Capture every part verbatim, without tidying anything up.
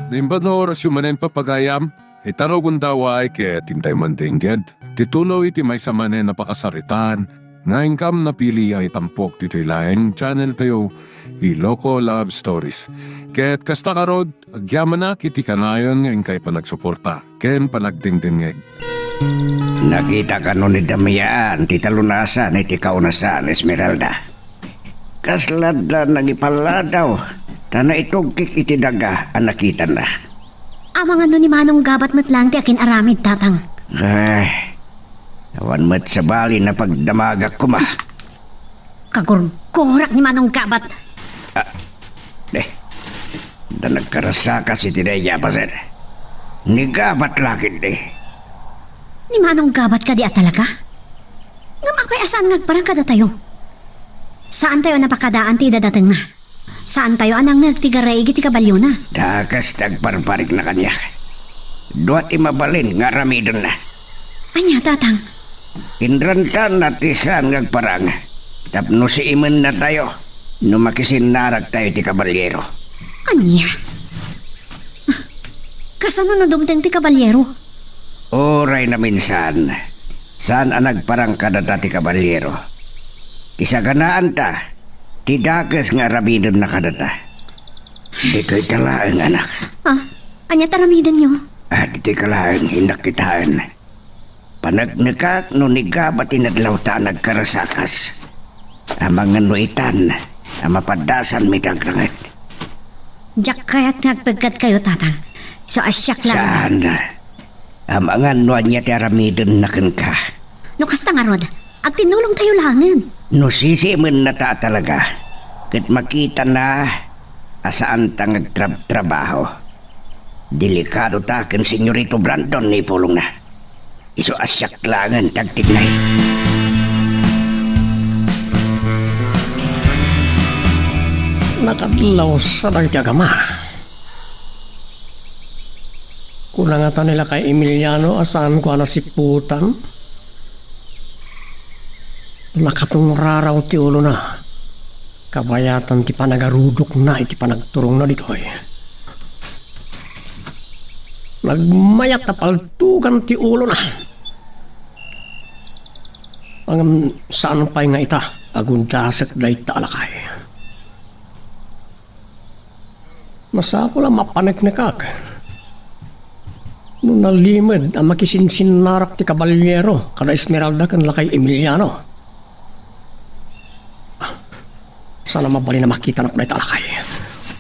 Naimbag nga orasyo manen, papagayam, ita rugonda, ket intay man dengged ti tuloy ti maysa manen a pakasaritaan nga inkam napili a itampok ditoy laeng channel tayo, Ilocos Love Stories. Ket kasta ngarud, agyamanak iti kanayon nga inkay panagsuporta ken panagdengdengngeg. Nakita kano ni Damian ti talunasan iti kaunasan, Esmeralda? Kasla adda nangipalladaw ta naitugkik iti daga a nakitanna. Amangan no ni Manong Gabat met laeng ti akin-aramid, Tatang. Ay, awan met sabali a pagdamagak koma. Kagurgurak ni Manong Gabat. Ah, eh, da nagkarasakas iti daydiay a paset. Ni Gabat la ketdi. Ni Manong Gabat kadi a talaga? Ngem apay a saan nga agparang kadatayo? Saantayo a napakadaan ti idadatengna. Saantayo a nangngeg ti garaig iti kabalyona. Dakes ti agparparikna kaniak. Dua ti mabalin nga aramidenna. Ania, Tatang? Inrantanna ti saan nga agparang tapno siimennatayo no makisinnaraktayo iti kabalyero. Ania? Kasano no dumteng ti kabalyero? Uray naminsan, saan a nagparang kadata ti kabalyero. Ti saganaanta, ti dakes nga aramidenna kadata. Ditoy ta laeng, anak. Ah, ania ti aramidenyo? Ah, ditoy ka laeng, innak kitaen. Paneknekak no ni Gabat ti nadlawta a nagkarasakas. Amangan no itan a mapaddasanmi ti agranget. Diak kayat nga agpegkatkayo, Tatang. Isu a siak laeng. Saan? Amangan no ania ti aramidenna kenka. No kasta ngarud, agtinnulongtayo laengen. No sisiimennata a talaga, ket makitana a saanta nga agtrabtrabaho, delikadota ken Senyorito Brandon ni ipulongna. Isu a siak laengen ti agtiknay. Nakadlawsa dagiti agama. Kuna ngata ni lakay Emiliano a saanko a nasiputan? Nakatungraraw ti ulona. Kabayatan ti panagarudokna iti panagturongna ditoy. Nagmayat a paltugan ti ulona. Ngem saan pay nga ita, agundasek dayta a lakay. Masapul a mapaneknekak no nalimed a makisinsinnarak ti kabalyero kada Esmeralda ken lakay Emiliano. Saan a mabalin a makitanak dayta a lakay.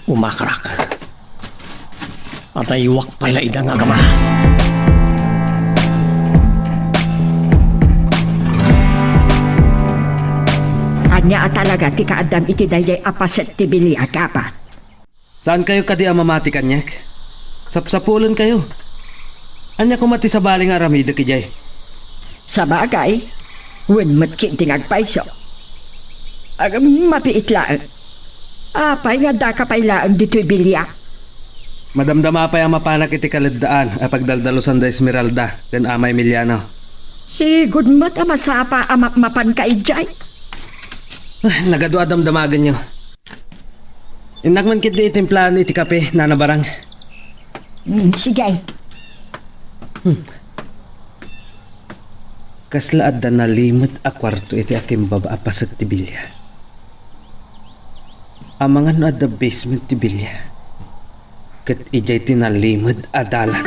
Umakarak. Adaywak pay la ida nga agama. Ania a talaga ti kaaddam iti daydiay a paset ti bilia, Gabat? Saankayo kadi a mamati kaniak? Sapsapulenkayo. Ania koma ti sabali nga aramidek idiay? Sabagay, wen met ketdi nga agpayso. Agam, mapiit laeng. Apay nga addaka pay laeng ditoy bilia? Madamdama pay a mapanak iti kaleddaan a pagdaldalusan da Esmeralda ken Ama Emiliano. Sigud met a masapa a mapmapanka idiay. Ah, nagadu a damdamagenyo. Innak man ketdi itimplaen iti kape, Nana Barang. Mm, sige. Hmm. Kasla adda nalimed a kuarto iti akimbaba a paset ti bilia. Amangan no adda basement ti bilia. Ket idiay ti nalimed a dalan.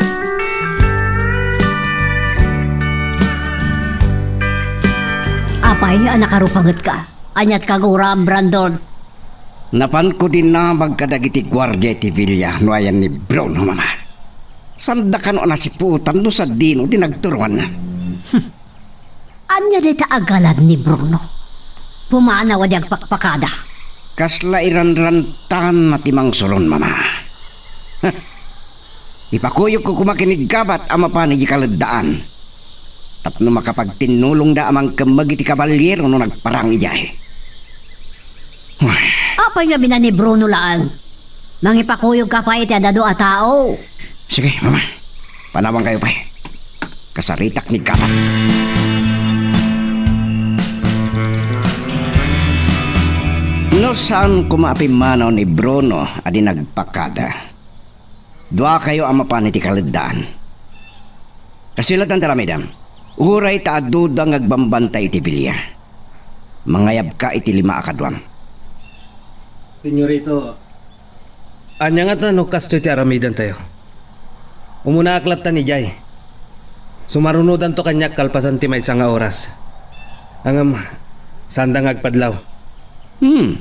Apay a nakarupangetka? Aniat kaguram, Brandon? Napanko dinamag kadagiti guardia iti bilia no ayan ni Bruno, Mama. Saanda kano a nasiputan no sadino ti nagturonganna. Ania dayta a galad ni Bruno? Pumanaw a di agpakpakada. Kasla iranrantanna ti mangsuron, Mama. Ipakuyogko koma ken ni Gabat a mapan idiay kaleddaan tapno makapagtinnulongda a mangkemmeg iti kabalyero no nagparang idiay. Apay nga binan ni Bruno laeng? Mangipakuyogka pay iti adadu a tao. Sige, Mama. Panawankayo pay. Kasaritak ni Gabat. No saan koma a pimmanaw ni Bruno a di nagpakada, Duakayo a mapan iti kaleddaan. Kastoy latta ti aramidem. Uray ta aduda nga agbambantay iti bilia, mangayabka iti lima a kaduam. Señorito, ania ngata no kastoy ti aramidentayo? Umunaak lattan idiay. Sumarunodanto kaniak kalpasan ti maysa nga oras. Ngem, saanda nga agpadlaw. Hmm.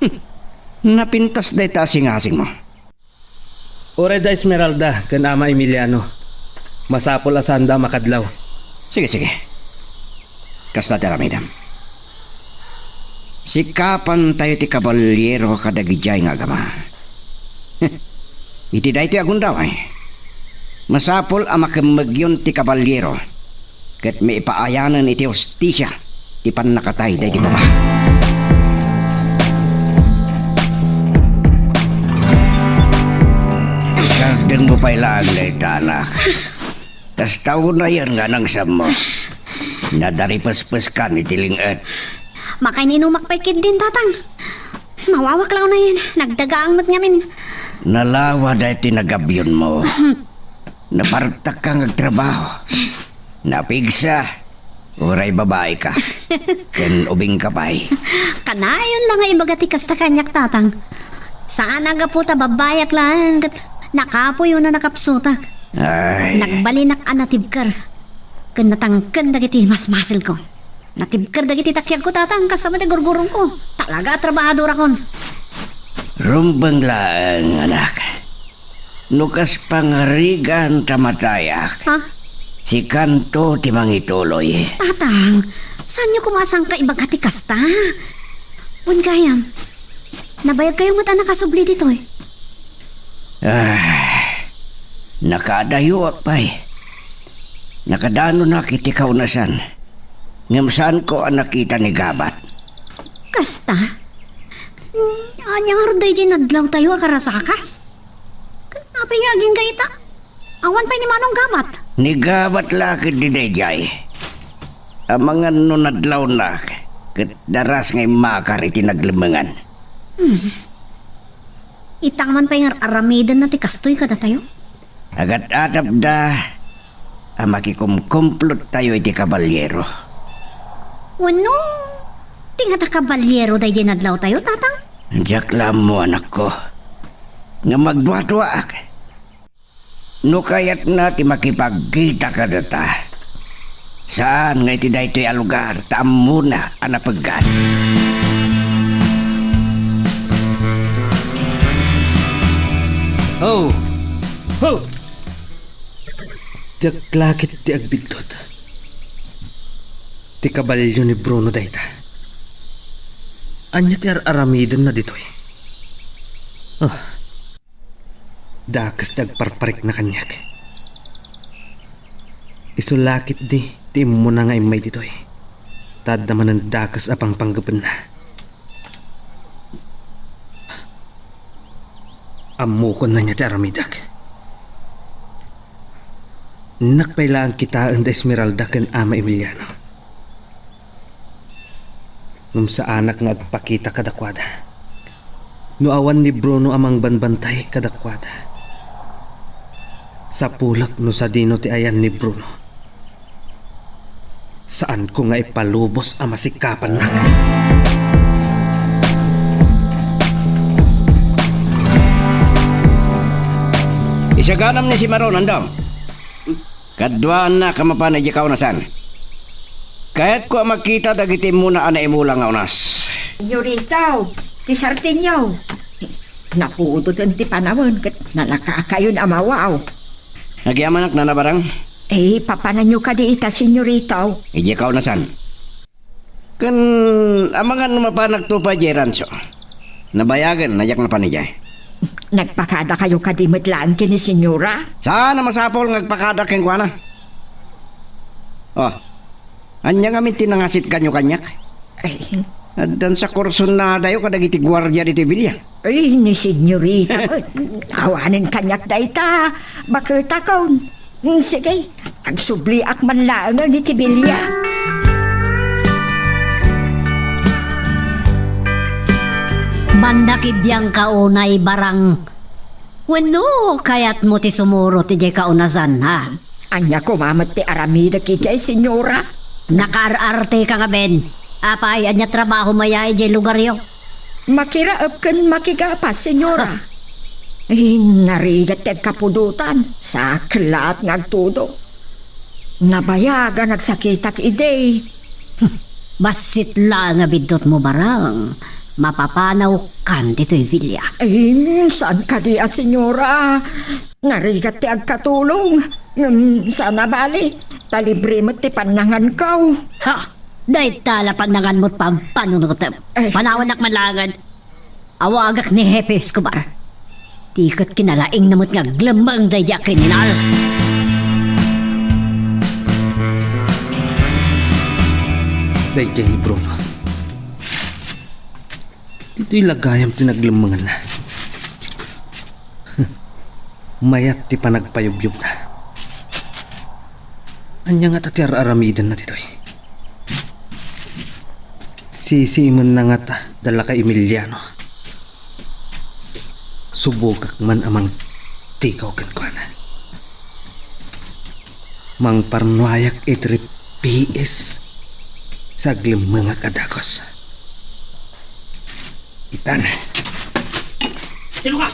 Hmm. Napintas dayta a singasingmo. Uray da Esmeralda ken Ama Emiliano, masapul a saanda a makadlaw. Sige, sige. Kasta ti aramidem. Sikapantayo ti kaballiero kadagidiay nga agama. Iti daytoy a gundaway, masapul a makemmegyon ti kaballiero ket maipaayanen iti hustisia ti pannakatay daydi baba. Sardengmo pay laeng dayta, anak. Kasta unayen nga nangsammo. Nadaripespeskan iti ling-et. Makain-inumak pay ketdin, Tatang. Mawawak la unayen. Nagdagaang met ngamin. Nalawa daytoy nagabyonmo. Napartak ka nga agtrabaho. Napigsa, uray babai ka. Ken ubing ka pay. Kanayon la nga ibaga ti kasta kaniak, Tatang. Saan a gapu ta babaiak laeng ket nakapuyo no nakapsutak. Ay. Nagbalinak a natibker ken natangken dagiti masmasilko. Natibker dagiti takiagko, Tatang, kasta met ti gurgurongko. Talaga a trabahadorakon. Rumbeng laeng, anak. No kas pangarigan ta matayak, ha? Sikanto ti mangituloy. Tatang, saanyo koma a sangka ibaga ti kasta? Wen gayam, nabayagkayo met a nakasubli ditoy? Ah, nakaadayoak pay. Nakadanonak iti kaunasan. Ngem saanko a nakita ni Gabat. Kasta? Hmm, ania ngarud daydiay nadlawtayo a karasakas? Apay nga agingga ita? Awan pay ni Manong Gabat? Ni Gabat la ketdi daydiay. Amangan no nadlawna ket daras nga immakar iti naglemmengan. Hmm. Ita man pay nga ar-aramidenna ti kastoy kadatayo? Agat-atapda a makikumkumplottayo iti kabalyero. Wenno, ti ngata kabalyero daydiay nadlawtayo, Tatang? Diak la ammo, anakko. Ngem agduaduaak. No kayatna ti makipagkita kadata, saan nga iti daytoy a lugar ta ammona a napeggat. Oh! Ho! Diak la ketdi agbiddut. Ti kabalio ni Bruno dayta. Ania ti ar-aramidenna ditoy? Ah. Dakes ti agparparikna kaniak. Isu la ketdi ti immuna nga immay ditoy. Ta adda manen dakes a pangpanggepenna. Ammokon ania ti aramidek. Innak pay laeng kitaen da Esmeralda ken Ama Emiliano. Ngem saanak nga agpakita kadakuada. No awan ni Bruno a mangbanbantay kadakuada, sapulek no sadino ti ayan ni Bruno. Saanko nga ipalubos a masikapannak. Isaganam ni Simaron, andam. Kaduaannak a mapan idiay kaunasan. Kayatko a makita dagiti immuna a naimula nga unas. Senyorita, ti sartenyo. Napudoten ti panawen ket nalakaakayon a mawaw. Agyamanak, Nana Barang. Eh, papananyo kadi ita, senyorita? Idiay kaunasan. Ken amangan no mapanakto pay idiay rancho. Nabayagen, diak napan idiay. Nagpakadakayo kadi met laeng ken ni senyora? Saan a masapul nga agpakada kenkuana. Oh, ania ngamin ti nangasitkanyo kaniak? Ay. Addan sa kursunadayo kadagiti guardia ditoy bilia. Ay, ni senyorita, awanen kaniak dayta. Baketakon. Mm, sige, agsubliak man laengen iti bilia. Banda ketdi a kaunay, Barang, Wenno, kayatmo ti sumurot idiay kaunasan, ha? Ania koma met ti aramidek idiay, senyora? Nakaar-arteka ngamin. Apay, ania trabahom aya idiay lugaryo? Makiraep ken makigapas, senyora. Ay, narigat ti agkapudotan. Saak laat nga agtudong. Nabayagan agsakitak idi. Bassit laeng a biddutmo, barang. Mapapanawkan ditoy villa. Ay, saan kadi a, senyora? Narigat ti agkatulong. Ngem saan a bali, ta libre met ti pannanganko. Ha! Dayta la pannanganmo ti pampanunotem. Eh. Panawannak man laengen. Awagak ni Hepe Escobar. Ti ket kinalaingna met nga aglemmeng daydi a kriminal. Daydi ni Bruno. Ditoy la gayam ti naglemmengenna. Mayat ti panagpayubyubna. Ania ngata ti ar-aramidenna ditoy? Sisiimenna ngata da lakay Emiliano. Subokak man a mangtikaw kenkuana. Mangparnuayak iti ripiis sa aglemmengak a dagus. Itan. Sino ka?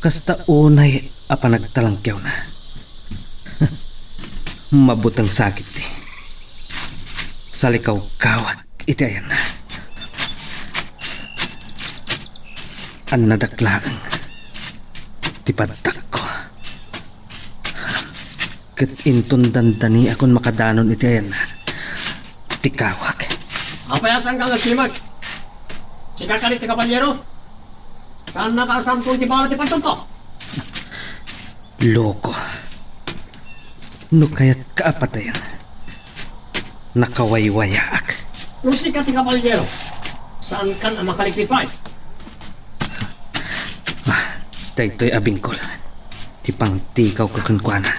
Kasta unay a panagtalangkiawna. Mabuteng sakit ti salikawkawak iti ayanna. Annadak laeng ti padtakko. Ket inton dandaniakon makadanon iti ayanna, tikawak. Apay a saanka nga agsimag? Sika kadi ti kabalyero? Saannaka a santoen ti bala ti paltogko? Loko. No kayatka a patayen, nakawaywayaak. No sika ti kabalyero, saankan a makaliklipay? Ah, daytoy a bingkol ti pangtikawko kenkuana.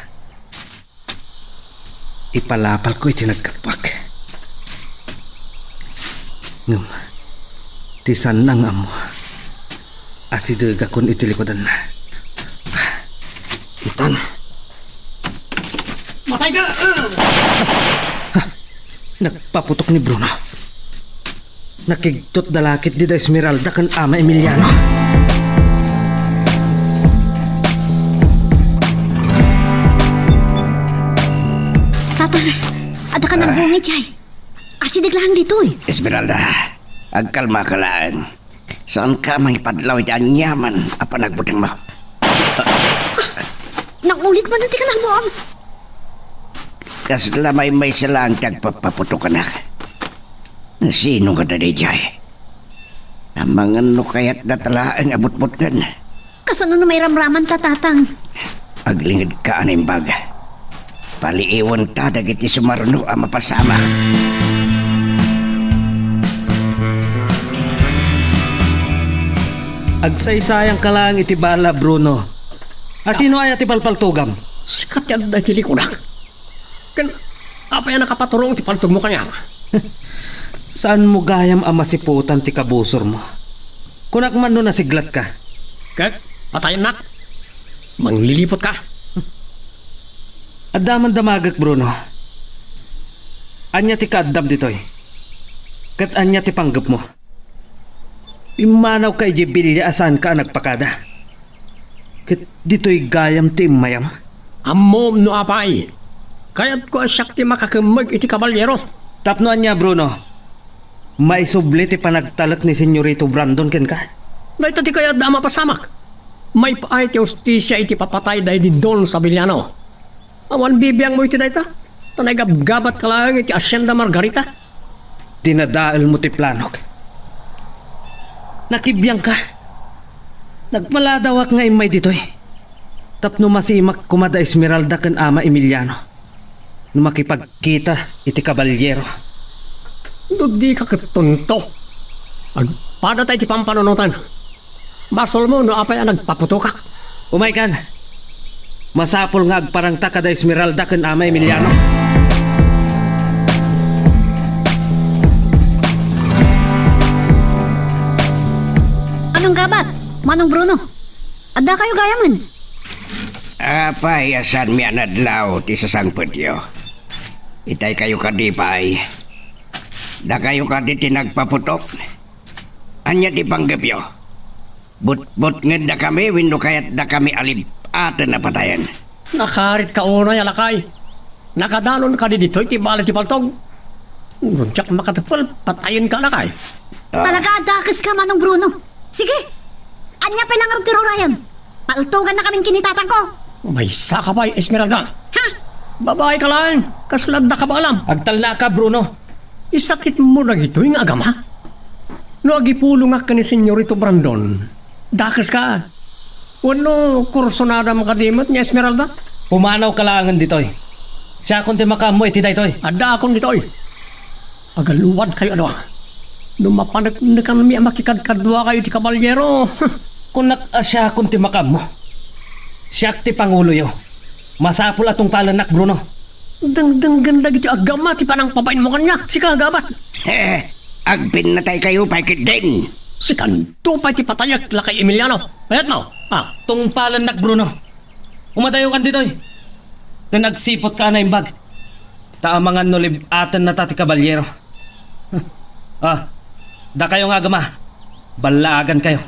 Ipalapalko iti naggapuak. Ngem, ti saanna nga ammo, asidegakon iti likudanna. Itan. Matayka! Ah! Nagpaputok ni Bruno. Nakigtot da la ketdi da Esmeralda ken Ama Emiliano. Tatang, adda ka nang Ah. bungit, yay. Asideg laeng ditoy. Esmeralda, agkalmaka laeng. Saanka a mangipadlaw iti aniaman a panagbutengmo. Naulit man ti kanamom. Kasla maymaysa laeng ti agpappaputokanak. Sino nga daydiay? Amangan no kayatda ta laeng a butbutngen. Kasano no mairamramanta, Tatang? Aglingedka a naimbag. Paliiwenta dagiti sumaruno a mapasamak. Agsaysayanka laeng iti bala, Bruno. A, sino aya ti palpaltogam? Sika ti adda iti likudak. Ken apay a nakapaturong ti paltogmo kaniak? Saanmo gayam a masiputan ti kabusormo? Kunak man no nasiglatka. Ket patayennak. Manglilipotka. Adda man damagek, Bruno. Ania ti kaaddam ditoy? Ket ania ti panggepmo? Immanawka idiay bilia a saanka a nagpakada. Ket ditoy gayam ti immayam. Ammom no apay. Kayatko a siak ti makakemmeg iti kabalyero. Tapno ania, Bruno? Maisubli ti panagtalek ni Senyorito Brandon kenka? Dayta ti kayatda a mapasamak. Maipaay ti hustisia iti papatay daydi Don Sabeliano. Awan bibiangmo iti dayta, ta naigabgabatka laeng iti Hacienda Margarita. Dinadaelmo ti planok. Nakibiangka. Nagpaladawak nga immay ditoy. Tapno masimak koma da Esmeralda ken Ama Emiliano no makipagkita iti kabalyero. No dika ket tunto, agpadata iti pampanunotan. Basolmo no apay a nagpaputokak. Umaykan. Masapul nga agparangta kada Esmeralda ken Ama Emiliano. Anong gabat, Manong Bruno? Adda kayo gayamen? Apay a saanmi a nadlaw ti sasangpetyo? Itay kayo kadi pay. Dakayo kadi ti nagpaputok. Ania ti panggepyo? Butbutngenda kami wenno kayatda kami a lib-aten a patayen? Nakarit ka unay a lakay. Nakadanon kadi ditoy ti bale ti paltog. No diak makatepel, patayenka a lakay. Ah. Talaga a dakes ka, Manong Bruno. Sige. Ania pay la ngarud ti rurayen? Paltoganna kamin ken ni tatangko. Maysa ka pay, Esmeralda. Ha? Babai ka laeng. Kasla adda ka ba alam? Agtalnaka, Bruno. Isakitmo dagitoy nga agama? No agipulongak ken ni Senyorito Brandon, dakes ka. Wenno kursunadam kadi met ni Esmeralda? Pumanaw ka laengen ditoy. Siakon ti makaammo iti daytoy. Addaakon ditoy. Agaluad kayo a dua. No mapaneknekanmi a makikadkaduakayo iti kabalyero. Kunak a siakon ti makaammo. Siak ti panguloyo. Masapul a tungpalennak, Bruno. Dengdenggen dagiti agama ti panangpabainmo kaniak, sika, Gabat. He, agpinnatay kayo pay ketdin. Sikanto pay ti patayek, Lakay Emiliano. Kayatmo? Ah. Tungpalennak, Bruno. Umadayo kan ditoy. Ken agsiput ka a naimbag. Ta amangan no lib-atennata ti kabalyero. Ah, dakayo nga agama, ballaagankayo.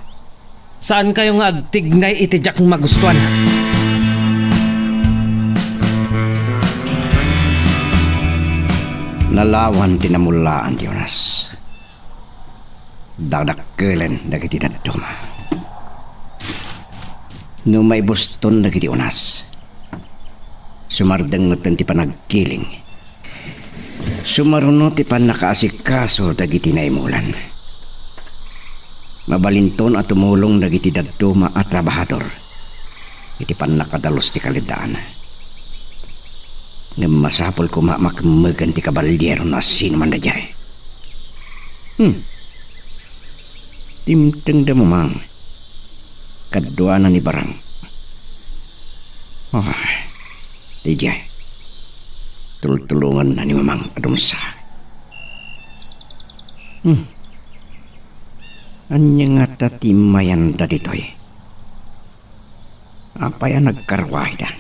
Saankayo nga agtignay iti diak magustuan. Nalawan ti namullaan ti Jonas. Dadakkelen dagiti dadduma. No maibuston dagiti Jonas, sumardeng metten ti panagkiling. Sumaruno ti pannakaasikaso dagiti naimulan. Mabalinton a tumulong dagiti dadduma a trabahador iti pannakadalus ti kaleddaan. Ngem masapul koma a makemmegan ti kabalyero no asino man daydiay. Hmm. Dimtengda Mamang. Kaduana ni Barang. Ah, daydiay. Tultulonganna ni Mamang a dumsa. Hmm. Ania ngata ti immayanda ditoy? Apay a nagkarwaida?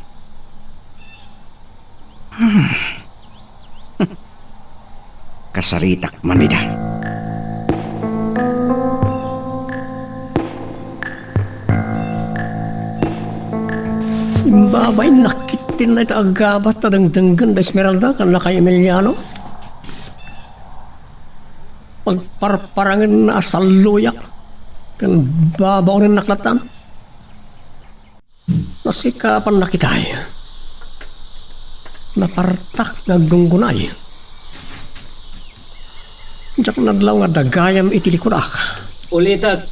Ah. Kasaritak man ida. Imbabay nakit ti nayta a gabat a dengdenggen da Esmeralda ken Lakay Emiliano. Pagparparangenna a salluyak ken babaonennak latta. Nasikapan nakitay. Napartak nga aggunggunay. Diak nadlaw nga dagayam iti likudak. Ulitek,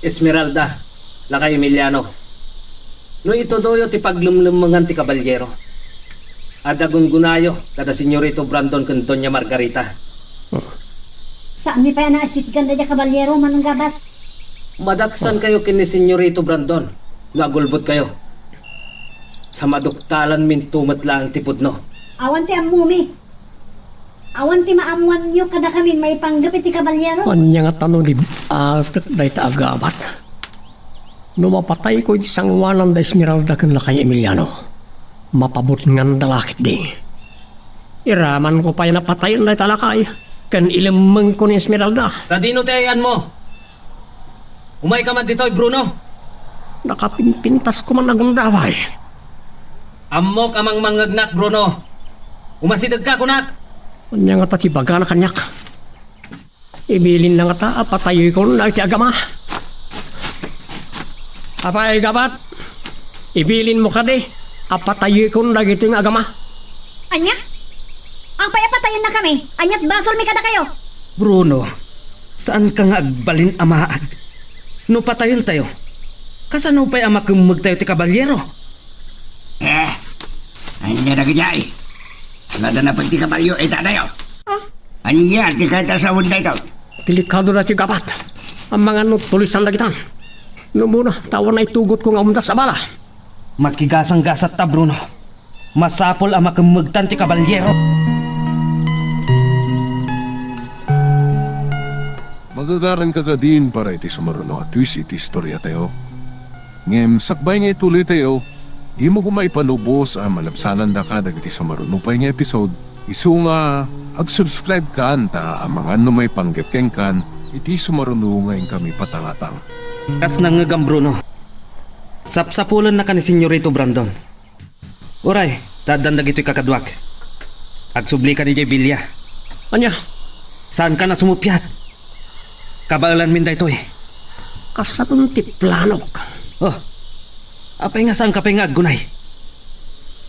Esmeralda, Lakay Emiliano. No itudoyo ti paglemlemmengan ti kabalyero, adda gunggunayo kada Senyorito Brandon ken Doña Margarita. Saanmi pay a naasitgan daydiay kabalyero, Manong Gabat. Madaksankayo ken ni Senyorito Brandon no agulbodkayo. Sa maduktalanminto met laeng ti pudno. Awan ti ammomi. Awan ti maammoanyo kadakamin maipanggep iti kabalyero. Ania ngata no lib-atek dayta a gabat? No mapatayko iti sangoanan da Esmeralda ken Lakay Emiliano, mapabutnganda la ketdi. Iramanko pay a patayen dayta a lakay, ken ilemmengko ni Esmeralda. Sadino ti ay-anmo? Umayka man ditoy, Bruno! Nakapimpintasko man a gundaway. Ammok a mangmangngegnak, Bruno. Umasidegka, kunak! Ania ngata ti ibagana kaniak? Ibilinna ngata a patayoykon dagiti agama. Apay, Gabat? Ibilinmo kadi a patayoykon dagitoy nga agama? Ania? Apay a patayennakami? Ania't basolmi kadakayo? Bruno, saanka nga agbalin a maag. No patayentayo, kasano pay a makemmegtayo ti kabalyero? Eh, ania dagiti ay? Lada napag ti kabalyo, itadayo. Ah? Ania ti katasawen daytoy? Delikado daytoy, Gabat. Amangan no tulisan dagitan. No umuna, ta awan naitugotko nga umdas a bala. Makigasanggasatta, Bruno. Masapul a makemmegtan ti kabalyero. Magagaranka kadin para iti sumaruno a twist iti istoriatayo. Ngem sakbay nga ituloytayo, dimo koma ipalubos a malabsanandaka dagiti sumaruno pay nga episode, isu nga ag-subscribe kan ta amangan no maipanggep kenkan iti sumaruno nga inkami patangatang. Kas nangngegam, Bruno. Sapsapulennaka ni Senyorito Brandon. Uray, ta addan dagitoy kakaduak. Agsublikan idiay bilia. Ania? Saankan a sumuppiat. Kabaelanmin daytoy. Kasaton ti planok. Oh, apay nga saanka pay nga aggunay?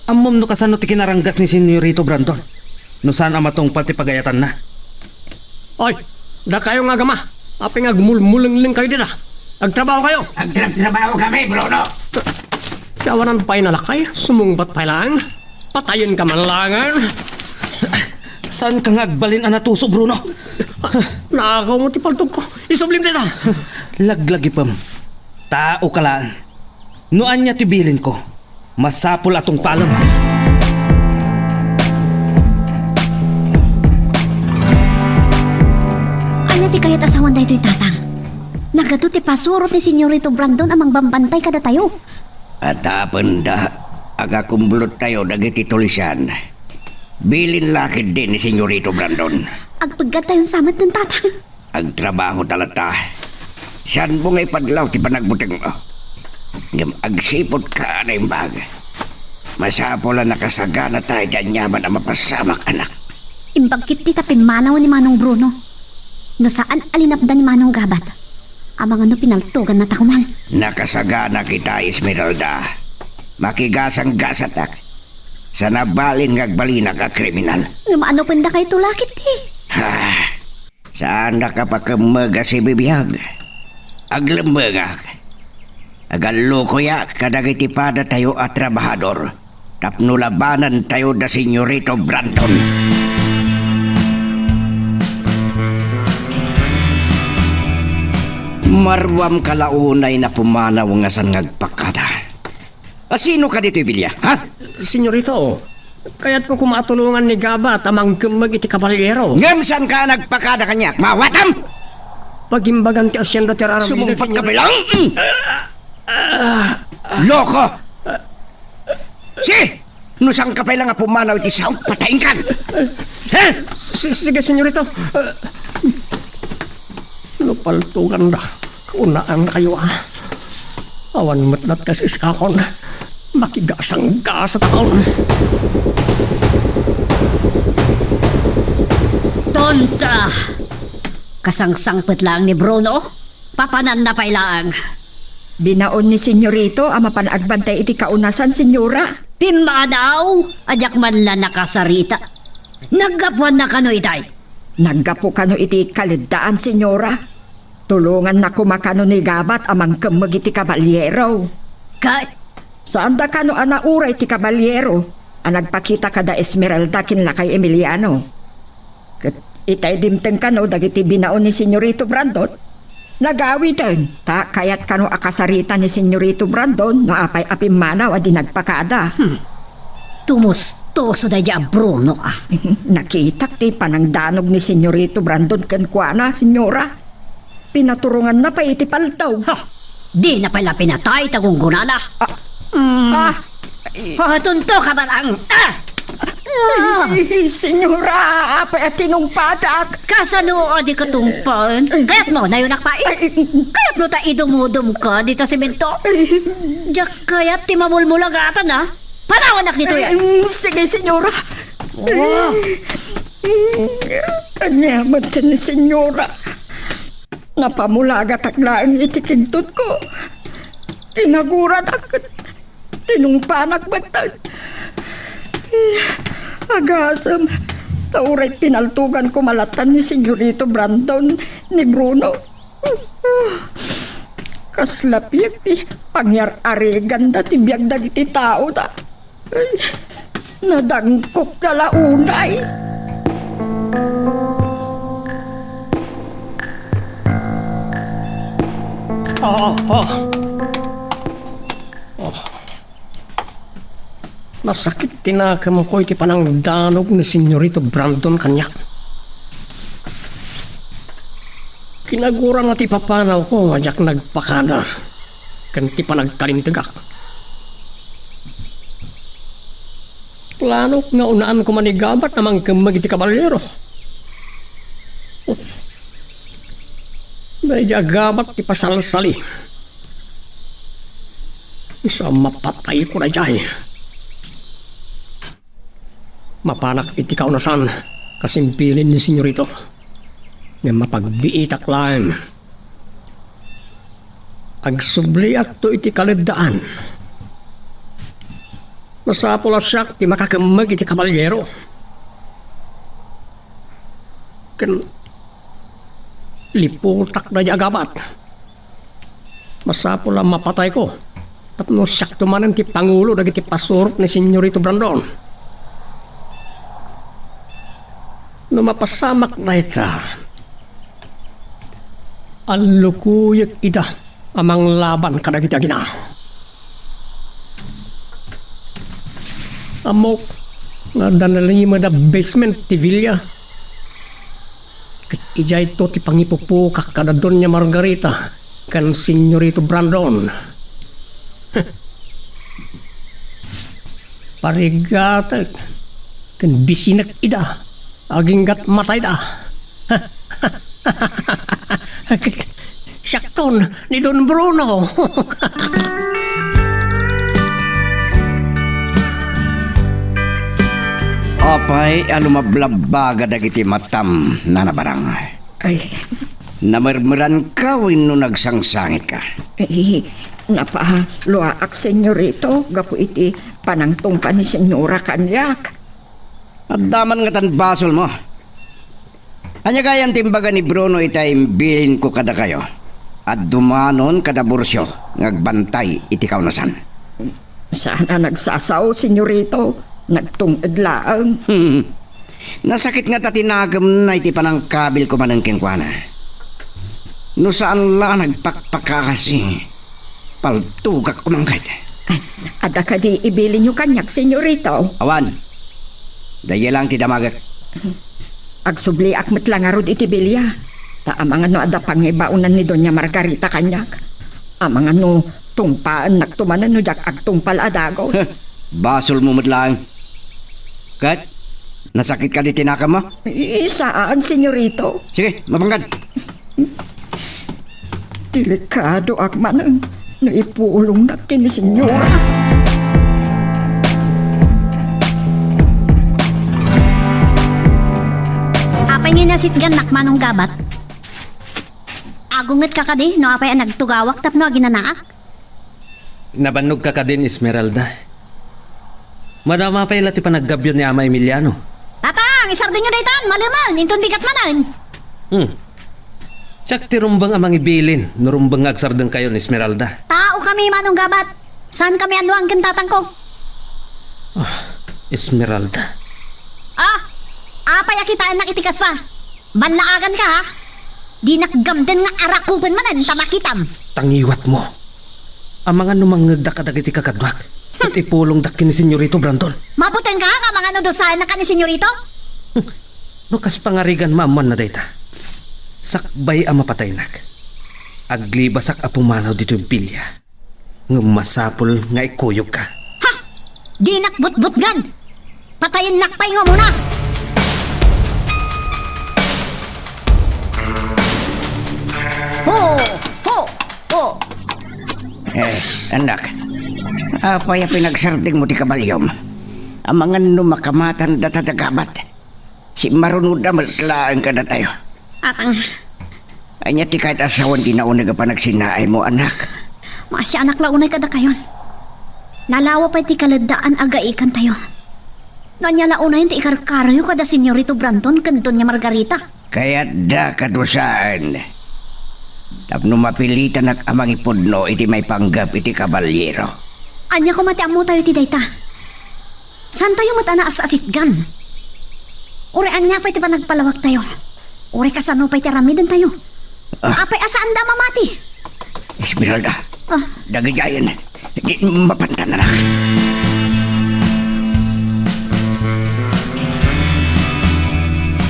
Ammom no kasano ti kinaranggas ni Senyorito Brandon no saan a matungpal ti pagayatanna? Oy, dakayo nga agama. Apay nga agmulmulengleng kayo dita? Agtrabaho kayo. Agtrabtrabaho kami, Bruno. Ti awanan pay nalakay, sumungbat pay laeng. Patayenka man laengen. Saanka nga agbalin a natuso, Bruno? Naakaw mo ti paltogko. Isublim dita. Laglagipem. Taoka laeng. No ania ti bilinko, masapul a tungpalem. Ania ti kayat a sawen daytoy, Tatang? Nagadu ti pasurot ni Senyorito Brandon a mangbambantay kadatayo. Adda pay da, agakumblottayo dagiti tulisian. Bilin la ketdi ni Senyorito Brandon. Agpeggadtayon sa metten, Tatang. Agtrabahota latta. Saanmo nga ipadlaw ti panagbutengmo. Ngem agsiputka a naimbag. Masapul a nakasaganata iti aniaman a mapasamak, anak. Imbag ketdi ta pimmanaw ni Manong Bruno. No saan a linapdan ni Manong Gabat, amangan no pinaltogannata koman. Nakasagana kita, Esmeralda. Makigasanggasatak. Sa nabalin nga agbalinak a kriminal. Ngem ano pay dakayto la ketdi? Ha? Saanak a pakemmeg a sibibiag. Aglemmengak. Agallukoyak kadagiti padatayo a trabahador tapno labanantayo da Senyorito Brandon. Maruamka la unay a pumanaw nga saan nga agpakada. A, sino ka ditoy bilia, ha? Senyorito, kayatko koma a tulongan ni Gabat a mangkemmeg iti kabaliero. Ngem saanka a nagpakada kaniak, mawatam! Pagimbagan ti asienda ti ar-aramidek, Senyorito. Sumungbat ka pay laeng! Loko! Si! No saanka pay laeng a pumanaw iti saok, patayenkan! Si-, sige, Senyorito. No paltoganda, kunaankayo a. Awan met latta siskakon. Makigasanggasatakon. Tonta! Kasangsangpet laeng ni Bruno. Papananna pay laeng. Binaon ni Senyorito a mapan agbantay iti kaunasan, Senyora. Pimmanaw a diak man la nakasarita. Naggapuanna kano itay? Naggapu kano iti kaleddaan, Senyora. Tulonganna koma kano ni Gabat a mangkemmeg iti kabaliero. Ket? Saanda kano a nauray ti kabaliero a nagpakita kada Esmeralda ken lakay Emiliano. Ket itay dimteng kano dagiti binaon ni Senyorito Brandon. Nagawiden, ta kayat kano a kasarita ni Senyorito Brandon no apay a pimmanaw a di nagpakada. Hmm. Tumustoso daydi a Bruno a. Nakitak ti panangdanog ni Senyorito Brandon kenkuana, Senyora. Pinaturonganna pay iti paltog. Ha! Dina pay la pinatay ta gunggonana. Ah. Mm. Ah. Ah, tunto ka, Batang! Ah! Ay, Senyora, apay a tinungpadak? Kasano a di katungpaen? Kayatmo, nayonak pay? Ay, kayatmo ta idumudom ka dita semento? Ay. Diak kayat ti mamulmulagatan, a. Panawanak ditoy, a. Ay, sige, Senyora. Oh. Ania met ni Senyora. Napamulagatak laeng iti kigtotko. Tinaguradak ket tinungpanak met. Agasem, ta uray pinaltogan koma latta ni Senyorito Brandon ni Bruno. Kasla piek ti pangyar-ariganda ti biag dagiti tao ta. Ay, nadangkok da la unay. Oh, oh. Oh. Nasakit ti nakemko iti panangdanog ni Senyorito Brandon kaniak. Kinagurana ti papanawko a diak nagpakada. ken ti panagkalintegak. Planok nga unaan koma ni Gabat a mangkemmeg iti kabalero. Daydiay a Gabat ti pasalsali. Isu a mapatayko daydiay. Mapanak iti kaunasan, kas imbilin ni Senyorito. Ngem mapagbiitak laeng. Agsubliakto iti kaleddaan. Masapul a siak ti makakemmeg iti kabalero. Ken liputak daydiay a Gabat. Masapul a mapatayko tapno siakto manen ti pangulo dagiti pasurot ni Senyorito Brandon. No mapasamak dayta, allukoyek ida a manglaban kadagiti agina. Ammok nga adda nalimed a basement ti villa. Ket idiayto ti pangipupukak kada Doña Margarita ken Senyorito Brandon. Parigatek ken bisinek ida. Agingga't matayda. Siakton ni Don Bruno. Apay a lumablabbaga dagiti matam, Nana Barang? Ay. Namermeranka wenno nagsangsangitka? Eh, napaluaak, Senyorito, gapu iti panangtungpa ni Senyora kaniak. Adda man ngatan basolmo. Ania gayan ti imbaga ni Bruno iti imbilinko kadakayo? Adda manen kada Burcio nga agbantay iti kaunasan. Saan a nagsasao, Senyorito. Nagtung-ed laeng. Hmm. Nasakit ngata ti nakemna iti panangkabilko manen kenkuana. No saan la a nagpakpakasi, paltogak koma ket. Adda kadi ibilinyo kaniak, Senyorito? Awan. Daydiay laeng ti damagek. Agsubliak met la ngarud iti bilia. Ta amangan no adda pangibaonan ni Doña Margarita kaniak. Amangan no tungpaennakto manen no diak agtungpal a dagus. Heh, basolmo met laeng. Ket, nasakit kadi ti nakemmo? Eh, saan, Senyorito. Sige, mapanggad. Delikadoak manen no ipulongnak ken ni Senyora. Apay nga inasitgannak, Manong Gabat? Agungetka kadi no apay a nagtugawak tapno aginanaak? Nabannogka kadin, Esmeralda? Madama pay la ti panaggabbio ni Ama Emiliano. Tatang, isardengyo daytan, malemen, inton bigat manen. Hmm. Siak ti rumbeng a mangibilin no rumbeng nga agsardengkayon, Esmeralda. Taokami, Manong Gabat. Saankami annuan ken tatangko. Ah, Esmeralda. Ah, apay a kitaennak iti kasta? Ballaaganka, ha? Dinak gamden nga arakupen manen ta makitam. Tangiwatmo. Amangan no mangngegda kadagiti kakaduak, ket ipulongdak ken ni Senyorito Brandon. Mabutenka, ha, nga amangan no dusaennak ken ni Senyorito? Hmm. No kas pangarigan maammoanna dayta, sakbay a mapataynak, aglibasak a pumanaw ditoy bilia. Ngem masapul nga ikuyogka. Ha! Dinak butbutgan! Patayennak pay nga umuna! Ho! Ho! Ho! Eh, anak, apay a pinagsardengmo ti kabaliom? Amangan no makamatan data da Gabat. Simmarunoda met laeng kadatayo. Apay. Ania ti kayat a sawen ti nauneg a panagsinaaymo, anak? Maasianak la unay kadakayon. Nalawa pay ti kaleddaan a gaikantayo. No ania la unayen ti ikarkaroyo kada Senyorito Brandon ken Doña Margarita? Kayatda kadusaen. Tapno mapilitanak a mangipudno iti maipanggep iti kabalero. Ania koma ti ammotayo iti dayta? Saantayo met a naas-asitgan? Uray ania pay ti panagpalawagtayo? Uray kasano pay ti aramidentayo? Ah. Apay a saanda a mamati? Esmeralda, ah, dagidiayen, di mapantan, anak.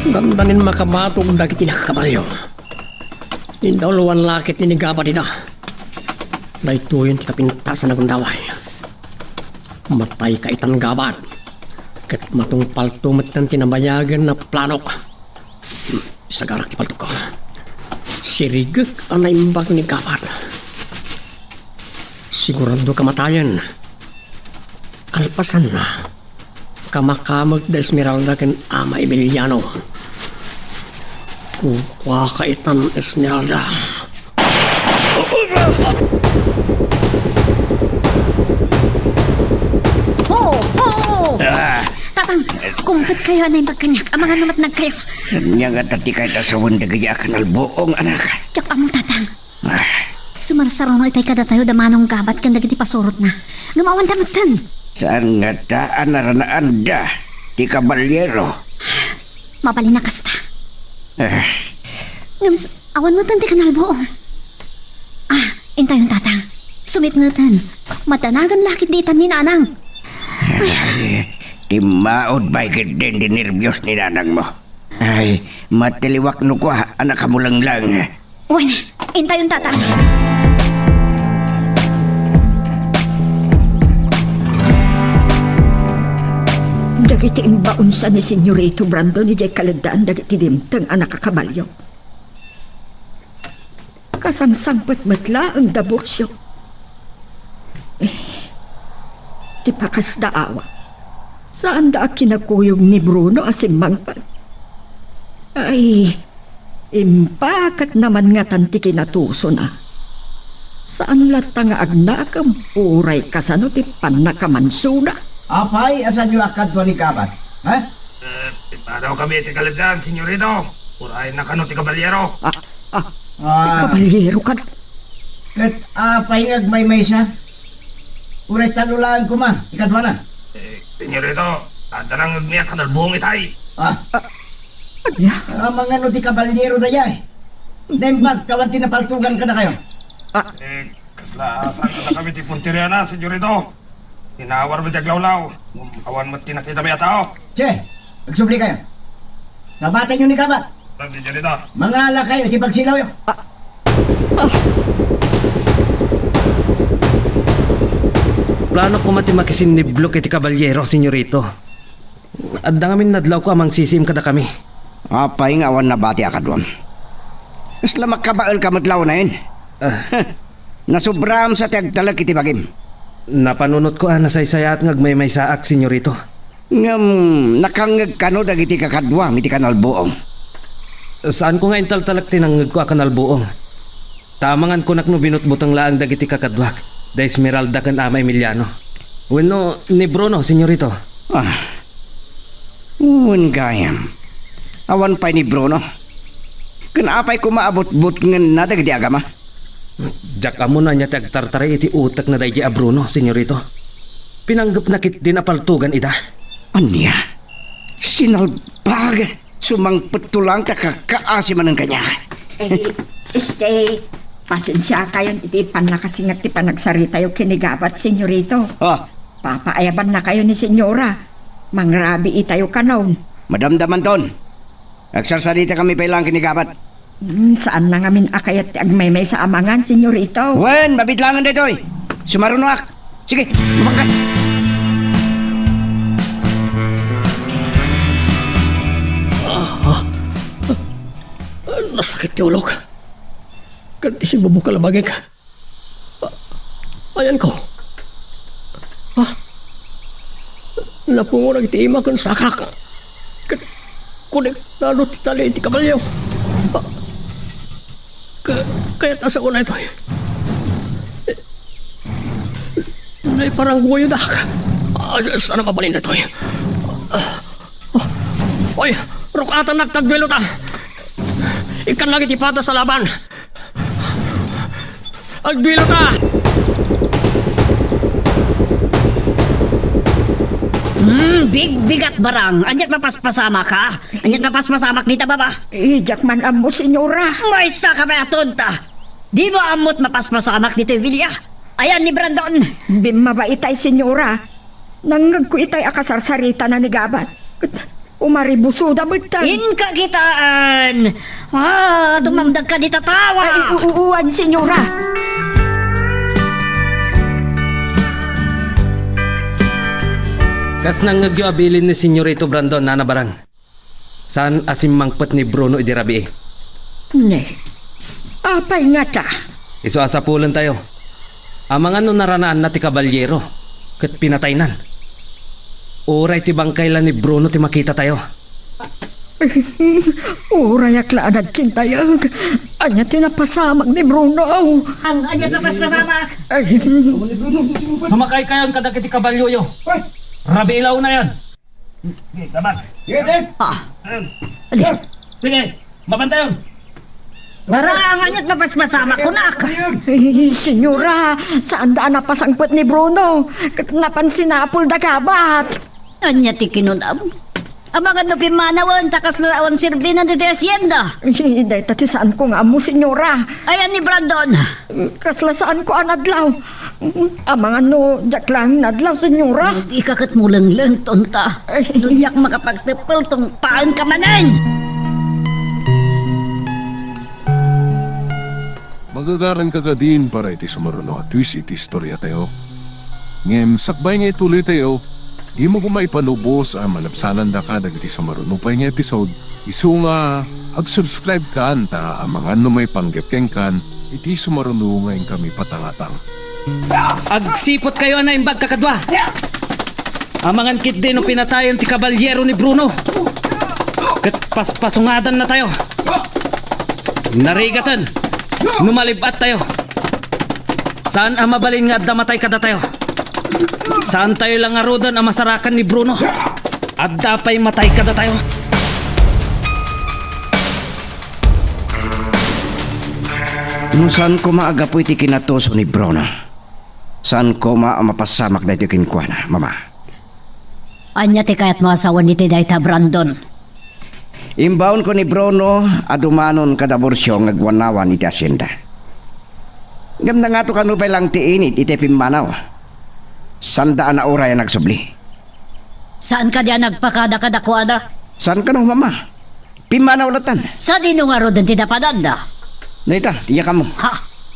Gamdanin makamatog dagiti nakakabalyo. Indauluan lakit ni Gabat ida. Daytoyen ti kapintasan a gundaway. Matayka itan, Gabat. Ket matungpalto metten ti nabayagen a planok. Hmm, isagarak ti paltokko. Sirigek a naimbag ni Gabat. Sigurado kamatayen. Kalpasanna, kamakameg da Esmeralda ken Ama Emiliano. Kukuaka itan, Esmeralda. Ho! Ho! Ah. Tatang, kumpetkayo a naimbag kaniak. Amangan no matnagkayo. Ania ngata ti kayat a sawen dagiti a kanalbuong, anak? Diak ammo, Tatang. Ah. Sumarsaruno itay kadatayo da Manong Gabat ken dagiti pasurotna. Ngem awanda metten. Saan ngata a naranaanda ti kabaliero? Mabalin a kasta. Ah. Ngem s-, awan metten ti kanalbuong. Ah, intayon, Tatang. Sumitngeten. Madanagan la ketdi itan ni Nanang. Ay, timmaod pay ketdin ti nerbios ni nanangmo. Ay, matiliwak no kua a nakamulenglang. Wen, intayon, Tatang. Dagiti imbaonsa ni Senyorito Brandon idiay kaleddaan dagiti dimteng a nakakabalio. Kasangsangpet met laeng da Burcio. Eh, ti pakasda awa. Saanda a kinakuyog ni Bruno a simmangpet. Ay, impaketna man ngatan ti kinatusona. Saan latta nga agnakem, uray kasano ti pannakamansona. Apay a saanyo a kadua ni Gabat, ha? Eh, ipadawkami iti kaleddaan, Senyorito. Uray na kano ti kabaliero. Ah, ah, ti Ah. kabaliero kano? Ket apay nga agmaymaysa? Uray tallo laeng koma ti kaduana. Eh, Senyorito, adda nangngegmi a kanalbuong itay. Ah. Ah, ania? Amangan no ti kabaliero dayay. Naimbag, awan ti napaltugan kadakayo. Ah. Eh, kasla saan kadakami ti punteriana, Senyorito? Inawar met ti aglawlaw. Awan met ti nakitami a tao. Che, agsublikayo. Kabatenyo ni Gabat. Senyorito. Mangalakayo iti pagsilawyo. Ah. Ah. Planok koma ti makisinniblok iti kabaliero, Senyorito. Adda ngamin nadlawko a mangsisiim kadakami. Apay nga awan nabati a kaduam? Kasla makabaelka met la unayen. Ah. Nasubraam sa ti agtalek iti bagim. Napanunotko a nasaysayaat nga agmaymaysaak, Senyorito. Ngem nakangngeg kano dagiti kakaduam iti kanalbuong? Saanko nga intaltalek ti nangngegko a kanalbuong. Ta amangan kunak no binutbuteng laeng dagiti kakaduak, da Esmeralda ken Ama Emiliano. Wenno ni Bruno, Senyorito. Ah. Wen gayam. Awan pay ni Bruno. Ken apay koma a butbutngenna dagiti agama? Diak ammo no ania ti agtartaray iti utekna daydi a Bruno, Senyorito. Pinanggepna ketdin a paltugan ida. Ania? Sinalbag! Sumangpetto laeng ta kakaasi manen kaniak. Eh, este, pasensiakayon iti pannakasinget ti panagsaritayo ken ni Gabat, Senyorito. Ah. Papaayabannakayo ni Senyora. Mangrabiitayo kanon. Madamdamanton. Agsarsaritakami pay laeng ken ni Gabat. Hmm, saanna ngamin a kayat ti agmaymaysa a mangan, Senyorito. Wen, mabitlangen daytoy. Sumarunoak. Sige, mabangka. Ah, ah. Nasakit ti ulok. Ket ti simbubukal a bagik. Ah, ayanko. Ah, napungonak iti ima ken sakak. Ket konektado ti tali iti kabalio. Ah, ka-, kayat a sao daytoy. Naiparanggoyodak. Ah, saan a mabalin daytoy? Ah, ah, oy, ruk-atannak ta agduelota. Ikkannak iti patas a laban. Agduelota! Hmm, bigbigat, Barang. Ania't mapaspasamaka? Ania't mapaspasamak dita baba? Eh, diak man ammo, Senyora. Maysa ka pay a tonta! Di mo ammo't mapaspasamak ditoy villa? Ayan ni Brandon! Bimmaba itay, Senyora. Nangngegko itay a kasarsaritana ni Gabat. Ket umaribusoda metten. Inka kitaan! Ah, tumamdagka dita tawa! Ay, u-, u-, uwan, Senyora. Kas nangngegyo a bilin ni Senyorito Brandon, Nana Barang, saan a simmangpet ni Bruno idi rabii. Ne, apay ngata? Isu a sapulentayo. Amangan no naranaanna ti kabalyero ket pinataynan. Uray ti bangkay la ni Bruno ti makitatayo. Urayak la a nagkintayeg. Ania ti napasamak ni Bruno? Ang ania ti napaspasamak? Ay. Sumakaykayon kadagiti kabalyoyo. Rabii la unayen. Ah. Ali. Sige, mabantayon. Barang ania ti napaspasamak, kunak. Ay, senyora, saanda a napasangpet ni Bruno. Ket napan sinapulda kabat. Ania ti kinunam? Amangan no pimmanawen, ta kasla awan serbinan ditoy hacienda. Dayta ti saanko nga ammo, senyora. Ayan ni Brandon. Kasla saanko a nadlaw. Amangan no diak laeng nadlaw, senyora. Dika ket mulengleng, tonta. Ay. No diak makapagteppel, tungpaenka manen. Magagaranka kadin para iti sumaruno a twist iti istoriatayo. Ngem sakbay nga ituloytayo, dimo koma ipalubos a malabsanandaka dagiti sumaruno pay nga episode, isu nga ag-subscribe kan ta amangan no maipanggep kenkan iti sumaruno nga inkami patangatang. Agsiputkayo a naimbag, kakadua. Amangan ketdi no pinatayen ti kabalyero ni Bruno. Ket paspasungadannen tayo. Narigaten no malib-attayo. Saan a mabalin nga adda matay kadatayo. Saantayo la ngaruden a masarakan ni Bruno. Adda pay matay kadatayo. No saan koma a gapu iti kinatuso ni Bruno, saan koma a mapasamak daytoy kenkuana, Mama. Ania ti kayatmo a sawen iti dayta, Brandon? Imbaonko ni Bruno a dumanon kada Burcio nga agwanawan iti hacienda. Ngem nangato kano pay laeng ti init iti pimmanaw. Saanda a nauray a nagsubli. Saan kadi a nagpakada kadakuada? Saan kano, Mama? Pimmanaw lattan. Sadino ngaruden ti napadanda? Dayta, diak ammo. Ha?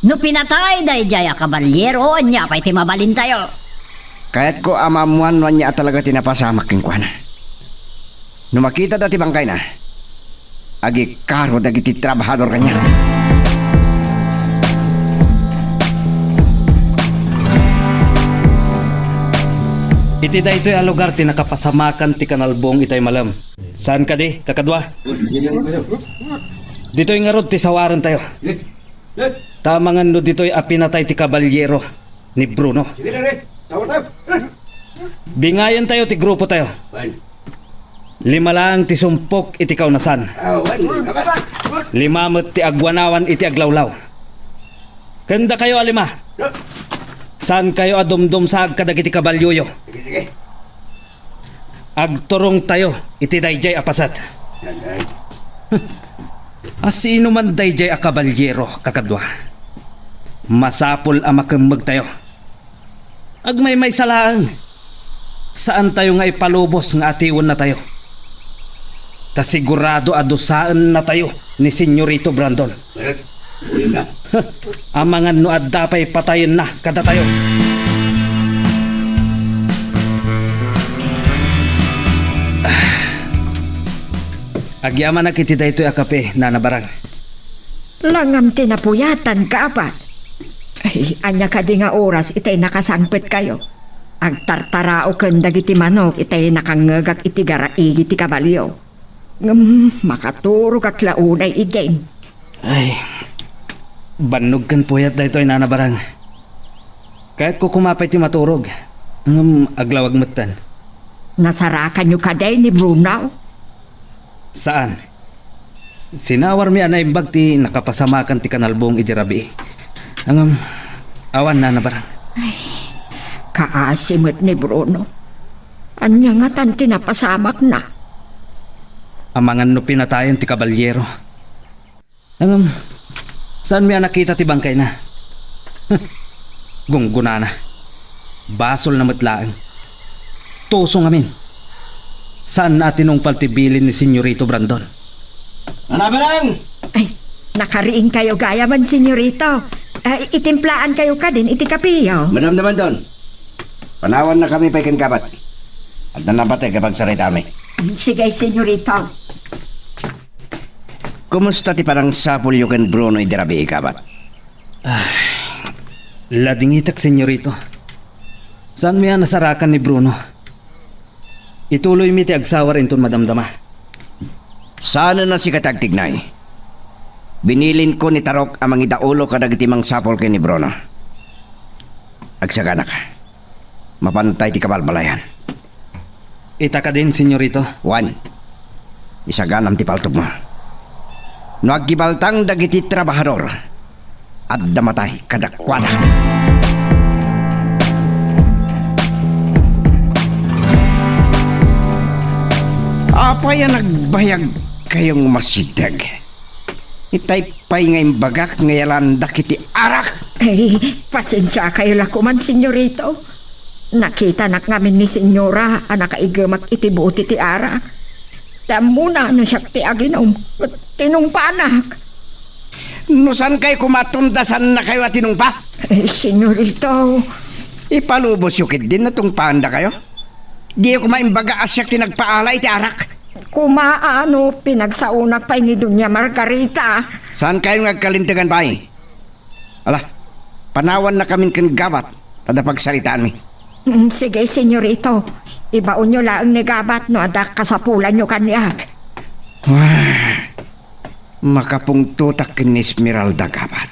No pinatay daydiay a kabalyero, ania pay ti mabalintayo? Kayatko a maammuan no ania a talaga ti napasamak kenkuana. No makitada ti bangkayna, agikaro dagiti trabahador kaniak. Iti daytoy a lugar ti nakapasamakan ti kanalbong itay malem. Saan kadi, kakadua? Ditoy ngarud ti sawarentayo. Ta amangan no ditoy a pinatay ti kabalyero ni Bruno. Bingayentayo ti grupotayo. Lima laeng ti sumpok iti kaunasan. Lima met ti agwanawan iti aglawlaw. Ken dakayo a lima, saankayo a dumdumsaag kadagiti kabalyoyo. Agturongtayo iti daydiay a paset. A sino man daydiay a kabalyero, kakadua, masapul a makemmegtayo. Agmaymaysa laeng, saantayo nga ipalubos nga atiwennatayo. Ta sigurado a dusaennatayo ni Senyorito Brandon. Amangan no adda pay patayenna kadatayo. Agyamanak iti daytoy a kape, Nana Barang. Langam ti napuyatan, kabat. Ay, ania kadi nga oras itay nakasangpetkayo? Agtartaraoken dagiti manok itay nakangngegak iti garaigi ti kabalio. Ngem makaturogak la unay idin. Ay, bannog ken puyat daytoy, Nana Barang. Kayatko koma pay ti maturog. Ngem aglawag metten. Nasarakanyo kadi ni Bruno? Saan. Sinawarmi a naimbag ti nakapasamakan ti kanalbong idi rabii. Ngem, awan, Nana Barang. Ay, kaasi met ni Bruno. Ania ngatan ti napasamakna? Amangan no pinatayen ti kabalyero. Ngem, saanmi a nakita ti bangkayna? Gunggonana. Basolna met laeng. Tuso ngamin. Saanna a tinungpal ti bilin ni Senyorito Brandon. Nana Barang! Ay, nakariingkayo gayam, Senyorito. Ay, itimplaankayo kadin iti kapeyo. Madam naman don. Panawannakami pay ken kabat. ta napateg a pagsaritami. Sige, senyorito. Kumusta ti panangsapulyo ken Bruno idi rabii, Gabat? Ah, ladingitek, senyorito. Saanmi a nasarakan ni Bruno. Ituloymi ti agsawar inton madamdama. Saanen a sika ti agtignay. Binilinko ni Tarok a mangidaulo kadagiti mangsapul ken ni Bruno. Agsagana ka. Mapantay ti kabalbalayan. Ita kadin, senyorito? Wen, isaganam ti paltogmo. No aggibaltang dagiti trabahador, adda matay kadakuada. Apay a nagbayagkayong masideg? Itay pay nga imbagak nga iyalandak iti arak. Ay, pasensiakayo la koman, senyorito. Nakitanak ngamin ni senyora a nakaigemak iti bote ti arak. Ta ammona no siak ti aginom, tinungpanak. No saan kayo kumaton ta saannakayo a tinungpa? Eh, senyorito. Ipalubosyo ketdin no tungpaandakayo. Diyo koma imbaga a siak ti nagpaala iti arak. Koma a no pinagsaonak pay ni Doña Margarita. Saan kayo nga agkalintegan pay? Ala, panawannakamin ken Gabat, ta adda pagsaritaanmi. Mm, sige, senyorito. Ibaonyo laeng ni Gabat no adda kasapulanyo kaniak. Ah, makapungtotak ken ni Esmeralda, Gabat.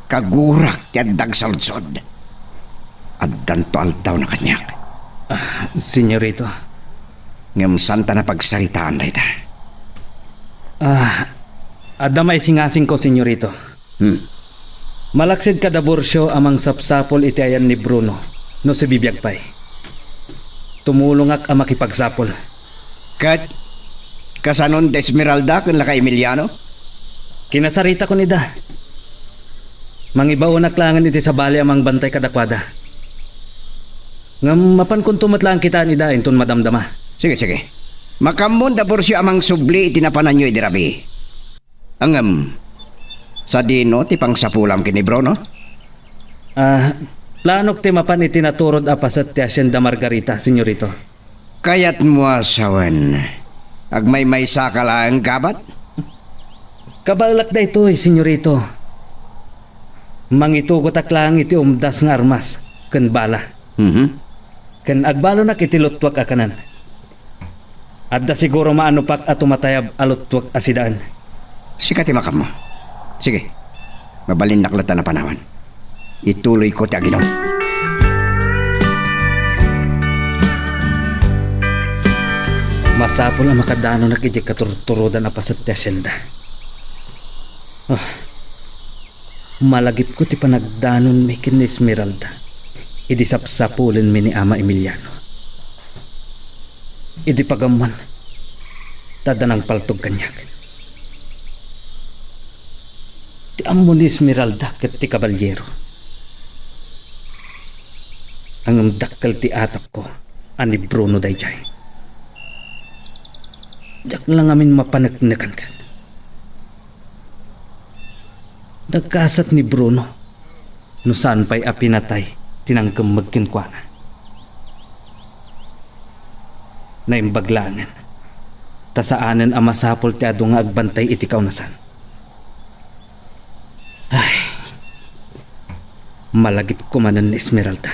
Kagurak ti adda agsaludsod. Addanto aldawna kaniak. Ah, senyorito. Ngem saanta a pagsaritaan dayta. Ah, adda maisingasingko, senyorito. Hmm. Malaksid ka, Daburcio, a mangsapsapul iti ayan ni Bruno no sibibiag pay. Tumulongak a makipagsapul. Ket kasanon da Esmeralda ken laka Emiliano? Kinasaritakon ida. Mangibaonak laengen iti sabali a mangbantay kadakuada. Ngem mapankonto met laeng kitaen ida inton madamdama. Sige, sige. Makaammon, Daburcio, a mangsubli iti napananyo idi rabii. Ngem, sadino ti pangsapulam ken ni Bruno? Ah, planok ti mapan iti naturod a paset ti Hacienda Margarita, senyorito. Kayatmo a sawen, agmaymaysaka laeng, Gabat? Kabaelak daytoy, senyorito. Mangitugotak laeng iti umdas nga armas ken bala. Mhm. Ken agbalonak iti luttuak a kanen. Adda siguro maanupak a tumatayab a luttuak a sidaen. Sika ti makaammo. Sige, mabalinnak latta a panawan. Ituloyko ti aginom. Masapul a makadanonak idiay katurturodan a paset ti hacienda. Ah, malagipko ti panagdanonmi ken ni Esmeralda idi sapsapulenmi ni Ama Emiliano. Idi pagammoan, ta adda nangpaltog kaniak. Ti ammo ni Esmeralda ket ti kabalyero. Ngem dakkel ti atapko a ni Bruno daydiay. Diak la ngamin mapaneknekan ket. Nagkasat ni Bruno no saan pay a pinatay ti nangkemmeg kenkuana. Naimbag laengen, ta saanen a masapul ti adu nga agbantay iti kaunasan. Ay, malagipko manen ni Esmeralda.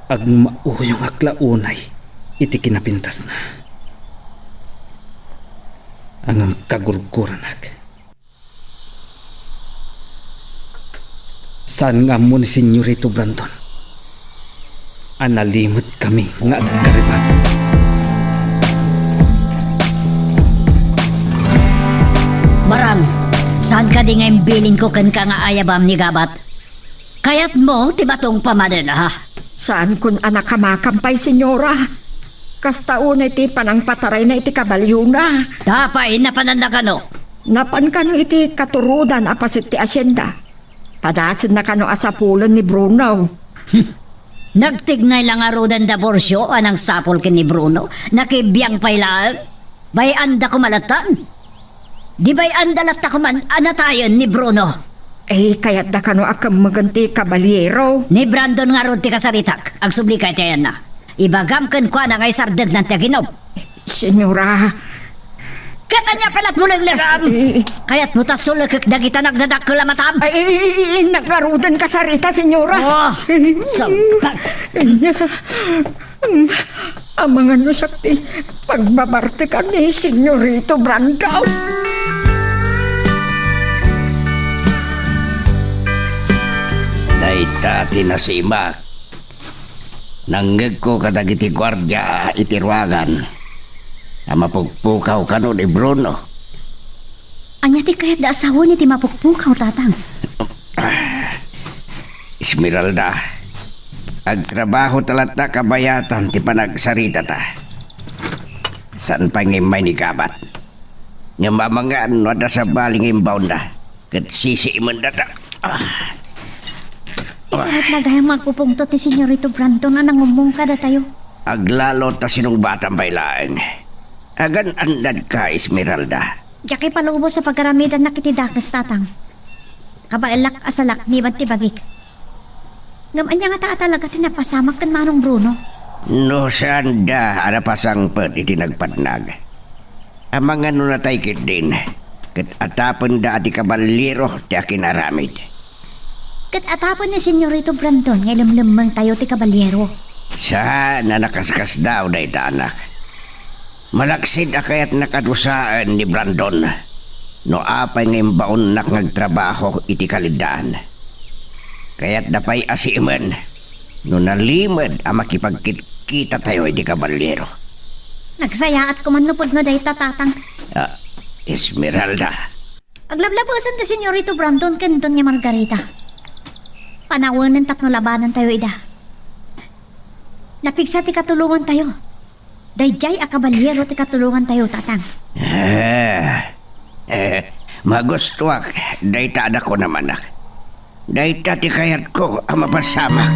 Agmauyongak la unay iti kinapintasna. Ngem kagurgurannak. Saan nga ammo ni Senyorito Brandon a nalimetkami nga agkaribag. Marang, saan kadi nga imbilinko kenka nga ayabam ni Gabat? Kayatmo ti batong pamanen, ha? Saankon a nakamakam pay, senyora. Kasta unay ti panangpatarayna iti kabalyona. Apay, napananna kano? Napan kano iti katurodan a paset ti hacienda. Padasenna kano a sapulen ni Bruno. Nagtignay la ngaruden da Borcio a nangsapul ken ni Bruno. Nakibiang pay laeng. Bay-anda koma lattan. Di bay-anda latta koman a natayen ni Bruno. Eh, kayatda kano a kemmegen ti kabaliero? Ni Brandon ngarud ti kasaritak. Agsubli ka iti ayanna. Ibagam kenkuana nga isardegnan ti aginom. Senyora. Ket ania pay latmo lenglegam? Eh. Kayatmo ta sulekek dagita nagdadakkel a matam? Ay, naggaruden kasarita, senyora. Oh, sabag. Amangan no sakti, pagbabartekan ni Senyorito Brandon. Dayta ti nasimak. Nangngegko kadagiti guardia iti ruangan a mapukpukaw kano ni Bruno. Ania ti kayatda a sawen iti mapukpukaw, Tatang? Esmeralda, agtrabaho ta latta kabayatan ti panagsaritata. Saan pay nga immay ni Gabat. Ngem amangan no adda sabali nga imbaonna, ket sisiimendata. Ah. Isu met la gayam nga agpupungtot ti Senyorito Brandon a nangummong kadatayo. Aglalo ta sinungbatam pay laeng. Agan-annadka, Esmeralda. Diak ipalubos a pagaramidannak iti dakes, Tatang. Kabaelak a salakniban ti bagik. Ngem ania ngata a talaga ti napasamak ken Manong Bruno? No saanda a napasangpet iti nagpatnag, amangan no natay ketdin, ket atapenda a ti kabaliero ti akinaramid. Ket atapen ni Senyorito Brandon nga ilemlemmengtayo ti kabaliero. Saan a nakaskasdaaw dayta, anak. Malaksid a kayatnak a dusaen ni Brandon no apay nga imbaonnak nga agtrabaho iti kaliddaan. Kayatda pay a siimen no nalimed a makipagkitkitatayo iti kabaliero. Nagsayaat koma no pudno dayta, Tatang. Ah, Esmeralda. Aglablabesen ti Senyorito Brandon ken Doña Margarita. Panawenen tapno labanantayo ida. Napigsa ti katulongantayo. Daydiay a kabaliero ti katulongantayo, Tatang. Eh, eh, magustuak dayta a dakon a manak. Dayta ti kayatko a mapasamak.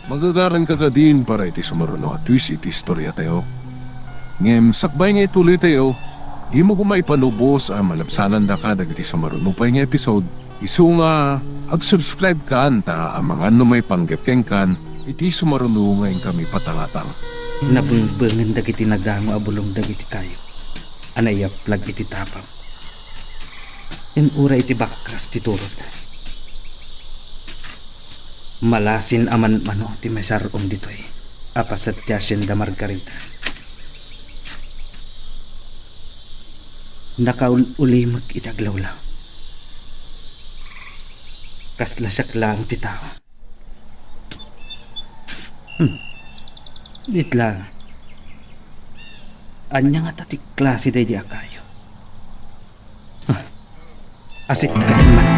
Magagaranka kadin para iti sumaruno a twist iti istoriatayo. Ngem sakbay nga ituloytayo, dimo koma ipalubos a malabsanandaka dagiti sumaruno pay nga episode. Isu nga, ag-subscribe kan ta amangan no maipanggep kenkan iti sumaruno nga inkami patangatang. Nabengbengen dagiti nagango a bulong dagiti kayo a naiyaplag iti tapang. Ngem uray iti bakkas ti turod. Malasin a manmano ti maisar-ong ditoy a paset ti Hacienda Margarita. Nakaul-ulimek iti aglawlaw. Kasla siak laeng ti tao. Hmm. Wait lang. Ania ngata ti klase daydi a kayo? Ah, asikkat man.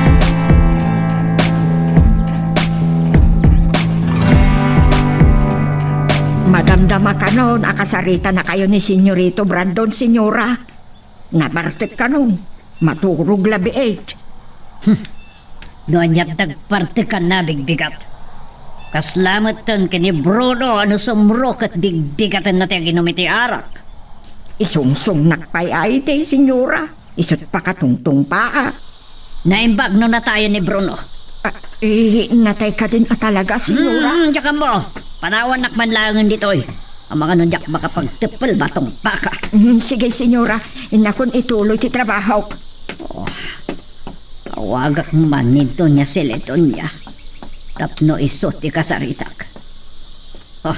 Madamdama kanon a kasaritanakayo ni Senyorito Brandon, Senyora. Nabartek kanon, maturog la biit. Hmm. No ania't nagpartekan a bigbigat. Kasla metten ken ni Bruno a no sumro ket bigbigatenna ti aginum iti arak. Isungsongnak pay a iti, Senyora. Isu't pakatungtungpaak. Naimbag no natayen ni Bruno. Ah, eh, natay kadin a talaga, Senyora? Hmm, diak ammo. Panawannak man laengen ditoy. Amangan no diak makapagteppel batong baka. Hmm, sige, Senyora. Innakon ituloy ti trabahok. Oh, awagak man ni Doña Celedonia tapno isu ti kasaritak. Oh,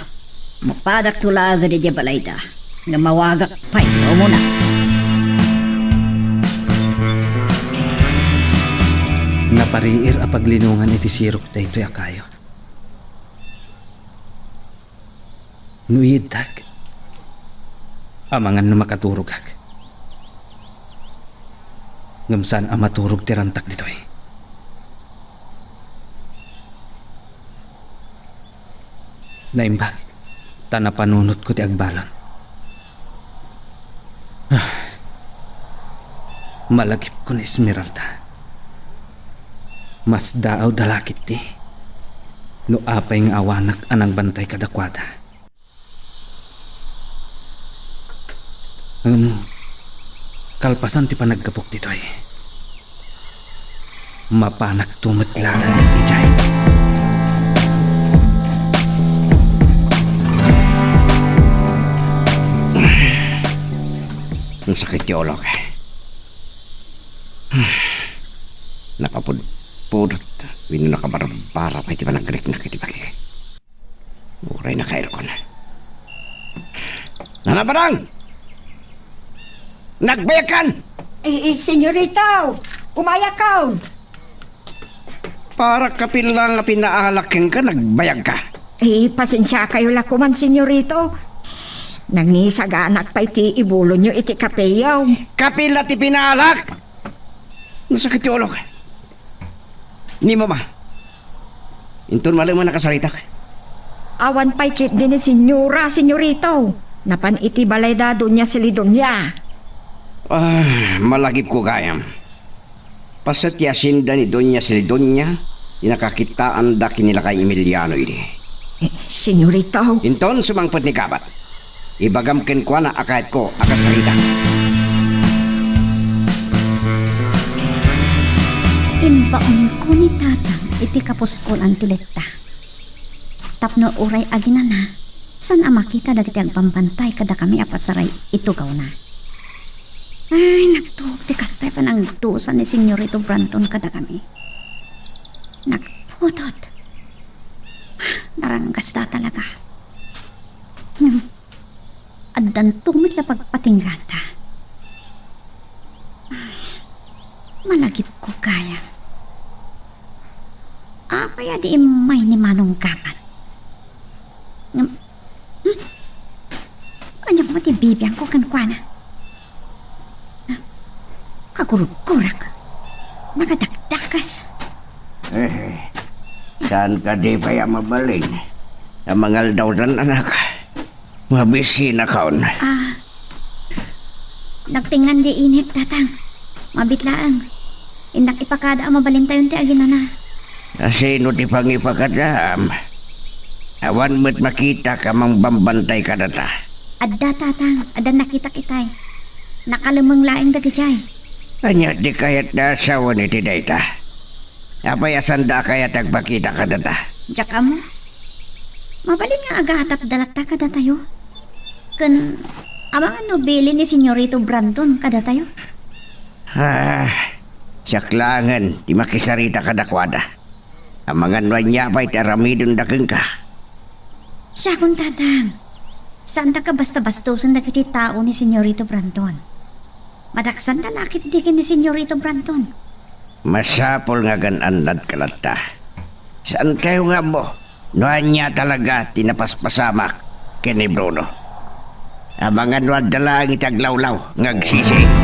mapadakto laeng idiay balayda, ngem awagak pay nga umuna. Napariir a paglinongan iti sirok daytoy a kayo. No iyidtak, amangan no makaturogak. Ngem saan a maturog ti rantak ditoy. Naimbag, ta napanunotko ti agbalon. Ah, malagipko ni Esmeralda. Masdaawda la ketdi no apay nga awanak a nangbantay kadakuada. Ngem, Kalpasan ti panaggapok ditoy, mapanakto met laeng idiay. Nasakit ti ulok. Nakapudpudot wenno nakabarbara pay ti panagriknak iti bagik. Uray naka-aircon. Nanabarang! Nagbayagkan! Eh, eh, senyorito, umayakon! Para kapila nga pinaalak kenka, nagbayagka? Eh, pasensiakayo la koman, senyorito. Nangisaganak pay ti ibulonyo iti kapeyo. Kapila ti pinaalak? Nasakit ti ulok. Ni mama. Inton malemen a kasaritak. Awan pay ketdi ni senyora, senyorito. Napan iti balay da Doña Celidonia. Ah, malagipko gayam. Paset ti asienda ni Doña Celidonia ti nakakitaanda ken ni lakay Emiliano idi. Eh, senyorito. Inton sumangpet ni kabat. Ibagam kenkuana a kayatko a kasarita. Imbaonko ni Tatang iti kapuskolan ti letta. Tapno uray aginana, saan a makita dagiti agbambantay kadakami a pasaray itugawna. Ay, nagtuok ti kastoy a panangdusa ni Senyorito Branton kadakami. Nagpudot. Naranggasta talaga. Hmm. Addanto met la pagpatingganta. Malagipko gayam. Apay a di immay ni Manong Gabat? Ngem, hmm? Ania met ti bibiangko kenkuana? Kagurgurak. Nakadakdakas. Eh, saan kadi pay a mabalin? Amangaldaw dan, anak. Mabisinakon. Ah, nagtengngan diay init, Tatang. Mabiit laeng. Innak ipakada a mabalintayon ti aginana. A sino ti pangipakadaam? Awan met makitak a mangbambantay kadata. Adda, Tatang. Addan nakitak itay. Nakalemmeng laeng dagidiay. Ania ti kayat ti asawan iti dayta? Apay a saanda a kayat ti agpakita kadata? Diak ammo. Mabalin nga agatapda latta kadatayo. Ken amangan no bilin ni Senyorito Brandon kadatayo. Ah, siak laengen ti makisarita kadakuada. Amangan no ania pay ti aramidenda kenka. Siakon, Tatang. Saanda kabasta-bastosen dagiti tao ni Senyorito Brandon. Madaksanda la ketdi ken ni Senyorito Brandon. Masapul nga agan-annadka latta. Saantayo nga ammo no ania talaga ti napaspasamak ken ni Bruno. Amangan no adda laeng iti aglawlaw nga agsisiing.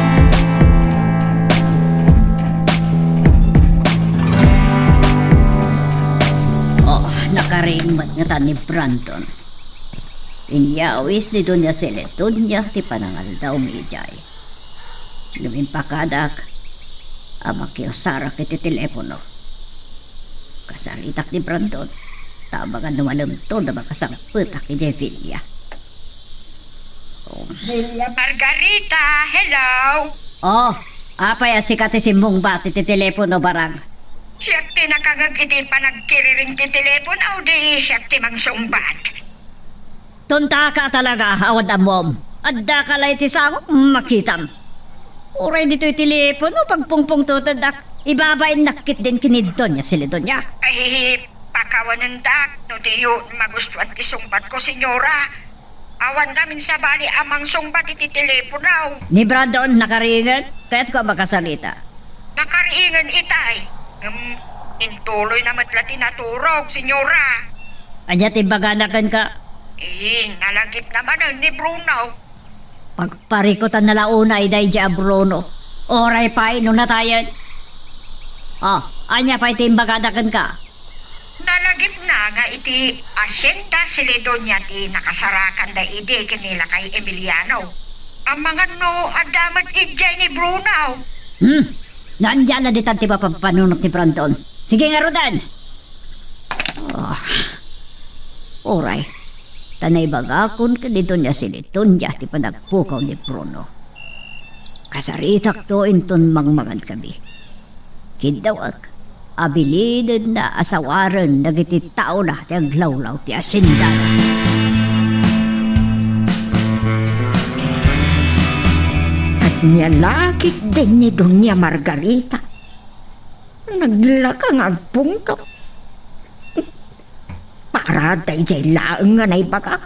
Oh, nakariing met ngata ni Brandon. Inyawis ni Doña Celedonia ti panangaldawmi idiay. Ngem impakadak a makiusarak iti telepono. Kasaritak ni Brandon, ta amangan no malemton a makasangpetak idiay villa. Oh. Villa Margarita, hello! Oh, apay a sika ti simmungbat iti telepono, Barang? Siak ti nakangeg iti panagkiriring ti telepono, di siak ti mangsungbat. Tontaka talaga, awan ammom. Addaka la iti sangok, makitam. Uray ditoy telepono, pagpungpungtotendak, ibabainnak ketdin ken ni Doña Celedonia. Ay, pakawanendak, no diyo magustuan ti sungbatko, senyora. Awan ngamin sabali a mangsungbat iti telepono. Ni Brandon, nakariingen, kayatko a makasarita. Nakariingen itay. Ngem, intuloyna met la ti naturog, senyora. Ania ti imbagana kenka? Eh, nalagipna manen ni Bruno. Pagparikutanna la unay daydiay a Bruno. Uray pay no natayen. Oh, ania pay ti imbagana kenka? Nalagipna nga iti Hacienda Celedonia ti nakasarakanda idi ken ni lakay Emiliano. Amangan no adda met idiay ni Bruno. Hmm? Naan diay la ditan ti mapampanunot ni Brandon. Sige ngaruden! Oh, uray, ta naibagakon ken ni Doña Celedonia ti panagpukaw ni Bruno. Kasaritakto inton mangmangan kami. Kiddawek a bilidenna a sawaren dagiti taona ti aglawlaw ti asiendana. Ania la ketdin ni Doña Margarita. Naglaka nga agpungtot. Para daydiay laeng nga naibaga.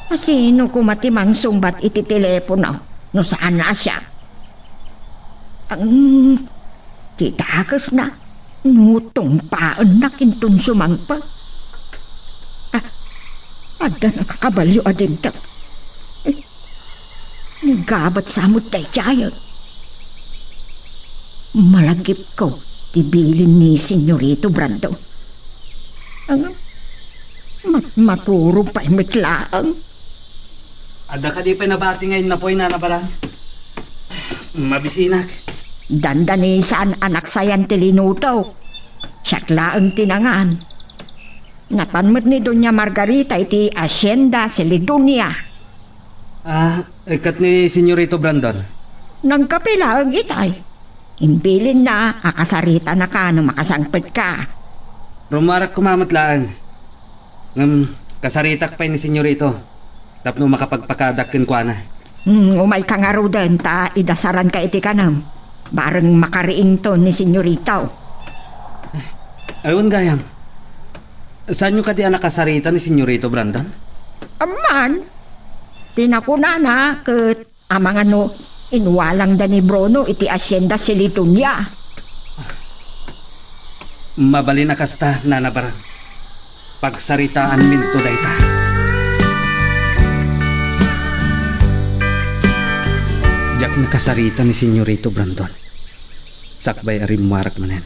Asino koma ti mangsungbat iti telepono no saan a siak? Ang ti dakesna, no tungpaennak inton sumangpet. Ah, adda nakakabalio a dimteng. Naggabat sa met daydiayen. Malagipko ti bilin ni Senyorito Brandon. Ang mat-, maturo pay met laeng. Adda kadi pay nabati nga innapuy, Nana Baran? Mabisinak. Dandanisan a naksayan ti linuto. Siak laeng ti nangan. Napan met ni Doña Margarita iti Hacienda Celedonia. Ah, eh, ket ni Senyorito Brandon? Nagkape laeng itay. Imbilinna a kasaritanaka no makasangpetka. Rummuarak koma met laeng. Ngem kasaritak pay ni Senyorito tapno makapagpakadak kenkuana. Hmm, umayka ngaruden ta idasaranka iti kanem. Bareng makariingto ni Senyorito. Ay, wen gayam. Saanyo kadi a nakasarita ni Senyorito Brandon? Amman, ti nakunana ket amangan no inwalangda ni Bruno iti Hacienda Celedonia. Mabalin a kasta, Nana Baran. Pagsaritaanminto dayta. Diak nakasarita ni Senyorito Brandon. Sakbay a rimmuarak manen.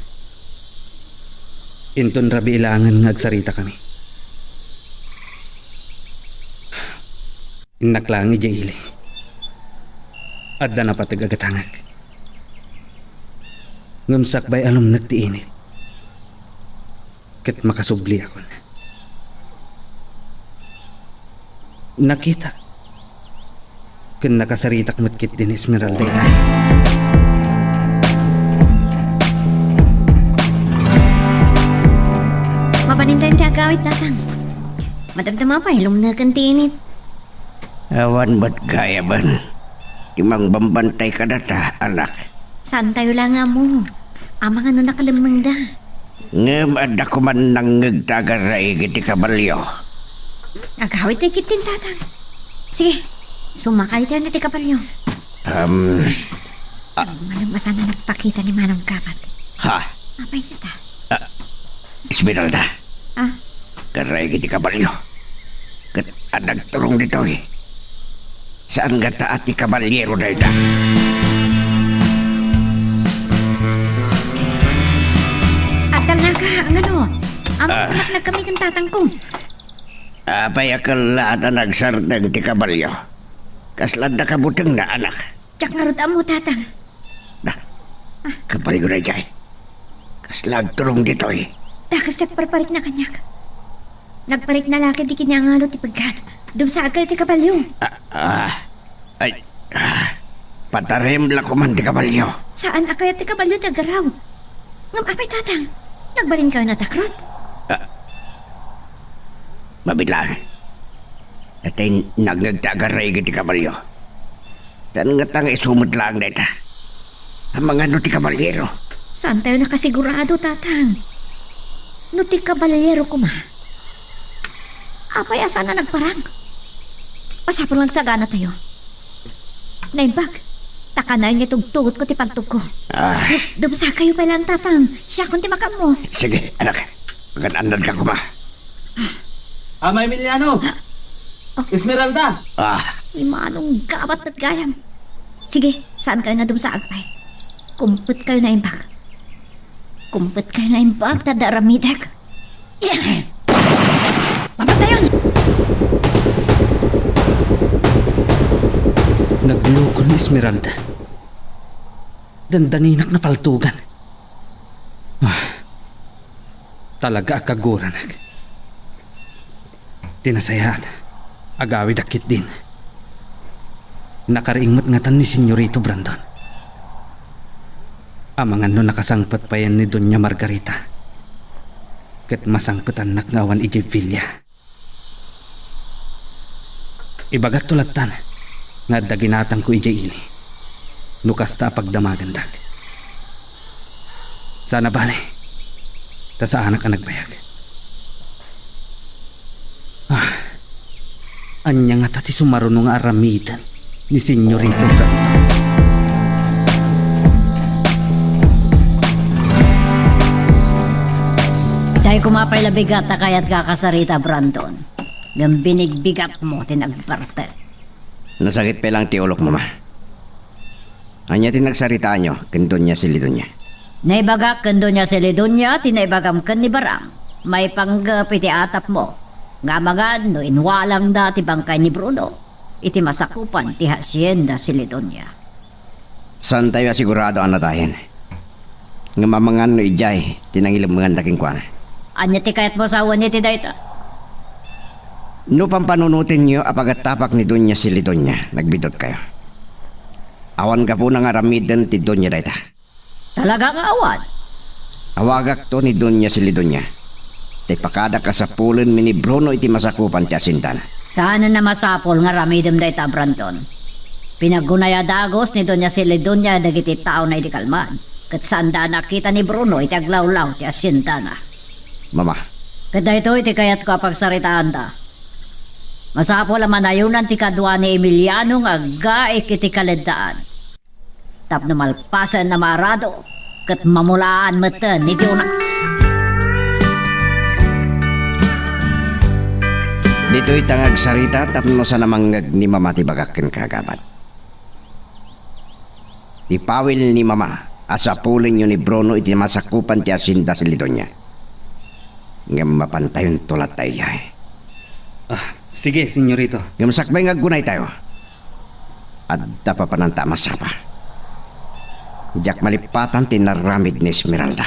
Inton rabii laengen nga agsaritakami. Innak laeng idiay ili. Adda napateg a gatangek. Ngem sakbay a lumnek ti init, ket makasubliakon. Nakita ken nakasaritak met ketdi ni Esmeralda itay. Mabalinkayon ti agawid, Tatang. Madamdama pay, lumneken ti init. Awan met gayamen ti mangbambantay kadata, anak. Saantayo la nga ammo. Amangan no nakalemmengda. Ngem adda koman nangngeg ta agarraig iti kabalio. Agawidtayo ketdin, Tatang. Sige, sumakaytayon iti kabalio. Um, ah. Manong masana nagpakita ni Manong Gabat. Ha? Apay ngata? Ah, Esmeralda. Ah? Karraig iti kabalio. Ket adda agturong ditoy. Saan ngata a ti kabaliero dayta? Agtalnaka, ngano? Amo, ah, naknagkami ken tatangko. Apay a kellaat a nagsardeng ti kabalio? Kasla adda kabutengna, anak? Diak ngarud ammo, Tatang. Na, ah, kabalio daydiay. Kasla agturong ditoy? Dakes ti agparparikna kaniak. Nagparikna la ketdi ken ni Angalo ti peggat. Dumsaagkayo ti kabalio. Ah, ah, ay, ah, patarem la koman ti kabalio. Saan a kayat ti kabalio ti agaraw. Ngem apay, Tatang? Nagbalinkayo natakrot? Ah, mabiit laeng. Natay nangngeg ta agarraig iti kabalio. Saan ngata nga isu met laeng dayta? Amangan no ti kabaliero? Saantayo nakasigurado, Tatang. No ti kabaliero koma, apay a saan a nagparang? Masapul nga agsaganatayo. Naimbag, ta kanayon nga itugtugotko ti paltogko. Ah. Dumsakayo pay laeng, Tatang. Siakon ti makaammo. Sige, anak. Magan-annadka koma. Ama Emiliano! Ah. Oh. Esmeralda! Ah. Ni Manong Gabat met gayam. Sige, saankayo a dumsaag pay? Kumpetkayo naimbag. Kumpetkayo naimbag, ta adda aramidek. Mamatayon! Nagloko ni Esmeralda. Dandaninak napaltugan. Ah, talaga a kaguranak. Ti nasayaat, agawidak ketdin. Nakariing met ngatan ni Senyorito Brandon. Amangan no nakasangpet payen ni Doña Margarita, ket masangpetannak nga awan idiay villa. Ibagakto lattan nga adda ginatangko idiay ili no kasta a pagdamagendak. Saan a bale, ta saanak a nagbayag. Ah, ania ngata ti sumaruno nga aramiden ni Senyorito Brandon? Tay koma pay la bigat a kayatko a kasarita, Brandon. Ngem binigbigatmo ti nagbartek. Nasakit pay lang ti ulok, Mama. Ania ti nagsaritaanyo ken Doña Celidonia? Naibagak ken Doña Celidonia ti naibagam ken ni Barang maipanggep iti atapmo nga amangan no inwalangda ti bangkay ni Bruno iti masakupan ti Hacienda Celidonia. Saantayo a sigurado a natayen. Ngem amangan no idiay ti nangilemenganda kenkuana. Ania ti kayatmo a sawen iti dayta? No pampanunotenyo a pagtapak ni Doña Celidonia, nagbidutkayo. Awan gapuna nga aramiden ti Doña dayta. Talaga nga awan? Awagakto ni Doña Celidonia. Tay pakadak a sapulenmi ni Bruno iti masakupan ti haciendana. Saanen a masapul nga aramidem dayta, Brandon. Pinaggunay a dagus ni Doña Celidonia dagiti taona idi kalman, ket saanda a nakita ni Bruno iti aglawlaw ti haciendana. Mama. Ket daytoy ti kayatko a pagsaritaanda. Masapul a manayonan ti kadua ni Emiliano nga aggaik iti kaleddaan, tapno malpasen a maarado ket mamulaan metten iti unas. Ditoy ta nga agsarita tapno saan a mangngeg ni Mama ti bagak kenka, Gabat. Ipawil ni Mama a sapulenyo ni Bruno iti masakupan ti hacienda Celidonia. Ngem mapantayonto latta idiay. Ah, sige, senyorito. Ngem sakbay nga aggunaytayo, adda papananta a masapa. Diak malippatan ti inaramid ni Esmeralda.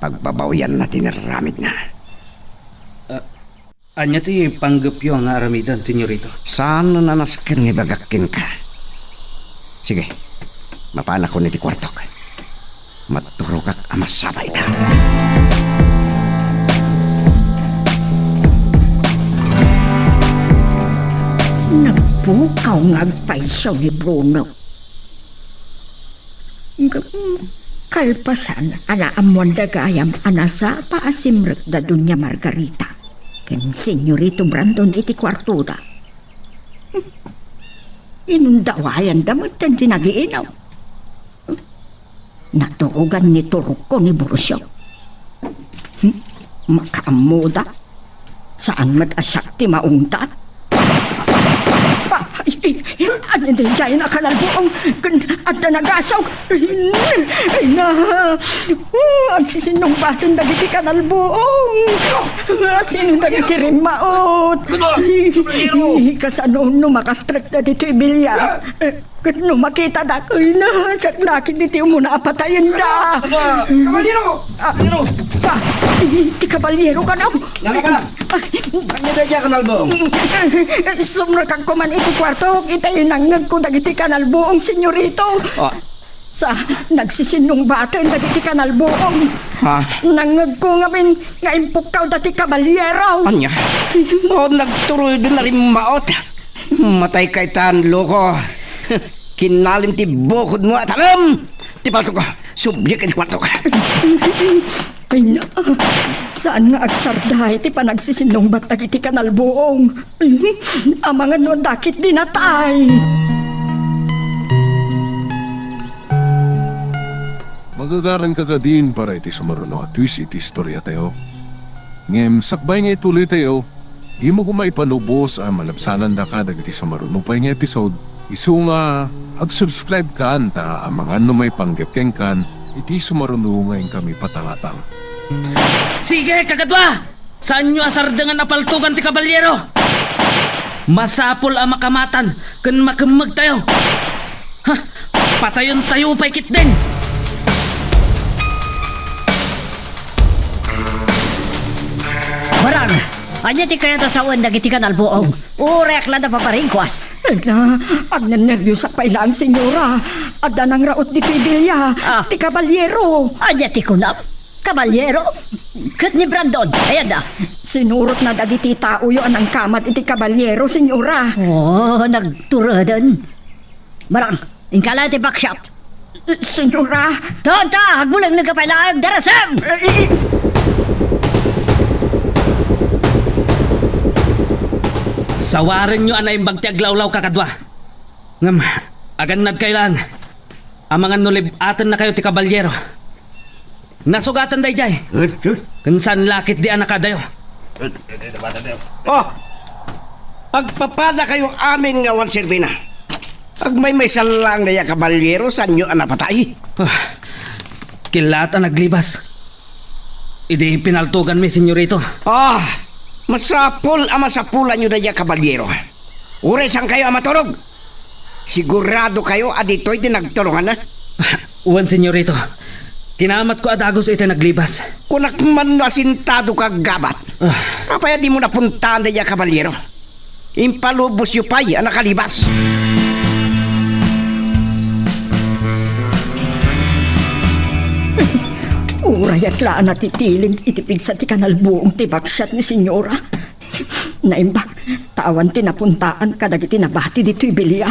Pagbabawianna ti inaramidna. Ah, ania ti panggepyo nga aramiden, senyorito? Saan a nasken nga ibagak kenka. Sige, mapanakon iti kuartok. Maturogak a masapa ita. Nagpukaw nga agpayso ni Bruno. Ngem kalpasan a naammoanda gayam a nasapa a simrekda Doña Margarita ken Senyorito Brandon iti kuartoda, inundawayanda metten ti nagiinum. Naturogan ni turogko ni Borosyo. Hmm? Makaammoda. Saan met a siak ti maungtan. Ah, ay, ay, ania daydiay a kanalbuong ken adda nagasog? Ay, na. Oh, agsisinnungbaten dagiti kanalbuong. Ah, sino dagiti rimmaot? Ano? Ay, kasano no makastrekda ditoy bilyar? Ket no makitada, ay na, siak la ketdi ti umuna a patayenda. Aba, kaballero! Ah, kaballero! Ah, ti kaballero kano? Nana ka! Ah, ania daydiay a kanalbuong? Sumrekak koman iti kuartok, ita nangngegko dagiti kanalbuong, senyorito. Ah. Sa, nagsisinnungbaten dagiti kanalbuong. Ha? Nangngegko ngamin nga impukkawda ti kaballero. Ania? Oh, nagturoyden a rimmaot. Matay ka itan, loko. Kinalim ti bukodmo a talem. Ti paltokko, subliek iti kuartok. Ay na, saan nga agsarday ti panagsisinnungbat dagiti kanalbuong. Amangan no dakit di natay. Magagaranka kadin para iti sumaruno a twist iti istoriatayo. Ngem sakbay nga ituloytayo, dimo koma ipanubos a malabsanandaka dagiti sumaruno pay nga episode, isu nga ag-subscribe kan ta amangan no maipanggep kenkan iti sumaruno nga inkami patangatang. Sige, kagadua! Saanyo a sardengan a paltogan ti kaballero? Masapul a makamatan ken makemmegtayo. Ha? Patayentayo pay ketdin! Barang! Ania ti kayat a sawen dagiti kanalbuong? Uray ak la napaparingkuas. Ay na, agnernerbios pay laeng, senyora. Adda nangraot ditoy bilia. Ah. Ti kabalyero. Ania ti kunam? Kabalyero? Ket ni Brandon, ayan na. Sinurotna dagiti taoyo a nangkamad iti kabalyero, senyora. Oh, nagtureden. Barang, inkala ti backshot. Senyora! Tonta, agbulengneg ka pay laeng, darasem! Eh, eh, eh. Sawarenyo a naimbag ti aglawlaw, kakadua. Ngem, agannadkayo laeng. Amangan no lib-atennakayo ti kabalyero. Nasugatan daydiay. Ket saan la ketdi a nakadayo. Oh! Agpapadakayo amin nga awan serbina. Agmaymaysa laeng daydiay a kabalyero, saanyo a napatay? Ah, killaat a naglibas idi pinaltoganmi, senyorito. Ah, masapul a masapulanyo daydiay a kabalyero. Uray saankayo a maturog, siguradokayo a ditoy ti nagturunganna. Wen, senyorito. Kinamatko a dagus iti naglibas. Kunak man no asintado ka, gabat. Ah. Apay a dimo napuntaan daydiay a kabalyero? Impalubosyo pay a nakalibas. Uray at la a natitilin iti pigsa ti kanalbuong ti baksiat ni senyora. Naimbag, ta awan ti napuntaan kadagiti nabati ditoy bilia.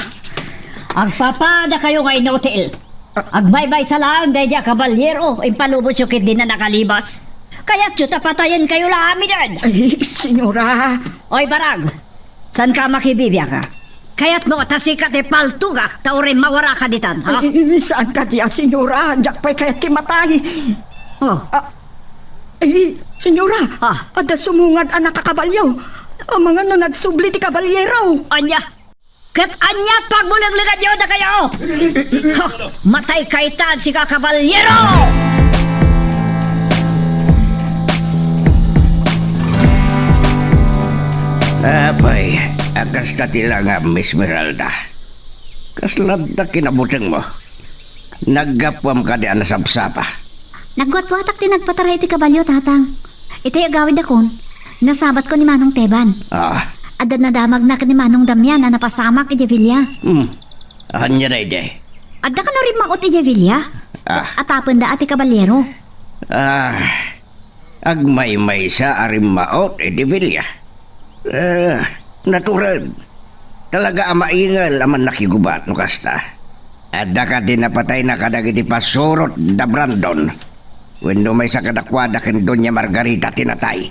Agpapadakayo nga inutil. Agmaymaysa laeng daydiay a kabalyero, impalubosyo ketdi a nakalibas. Kayatyo ta patayenkayo la aminen. Ay, senyora. Oy, Barang, saanka a makibibiag? Kayatmo ta sika ti paltogak ta uray mawaraka ditan, ha? Ay, saan kadi a, senyora? Diak pay kayat ti matay. Oh. Ah, ay, senyora, ah, adda sumungad a nakakabalyo. Amangan no nagsubli ti kabalyero. Ania? Ket ania ti pagbulenglenganyo dakayo? Ha, matay kaytan, sika kabalyero! Apay, a kasta ti langam, Esmeralda. Kasla adda kinabutengmo? Naggapuam kadi a nasapsapa? Nagwatwatak ti nagpataray iti kabalio, Tatang. Iti agawidakon, nasabatko ni Manong Teban. Ah. Adda nadamagna ken ni Manong Damian a napasamak idiay bilia. Hmm. Ania daydi? Adda kano rimmaot idiay bilia? Ah. Atapenda a ti kabalyero. Ah. Agmaymaysa a rimmaot iti bilia. Eh, natured. Talaga a maingel a mannakigubat no kasta. Adda kadi napatayna kadagiti pasurot da Brandon? Wenno maysa kadakuada ken Doña Margarita ti natay?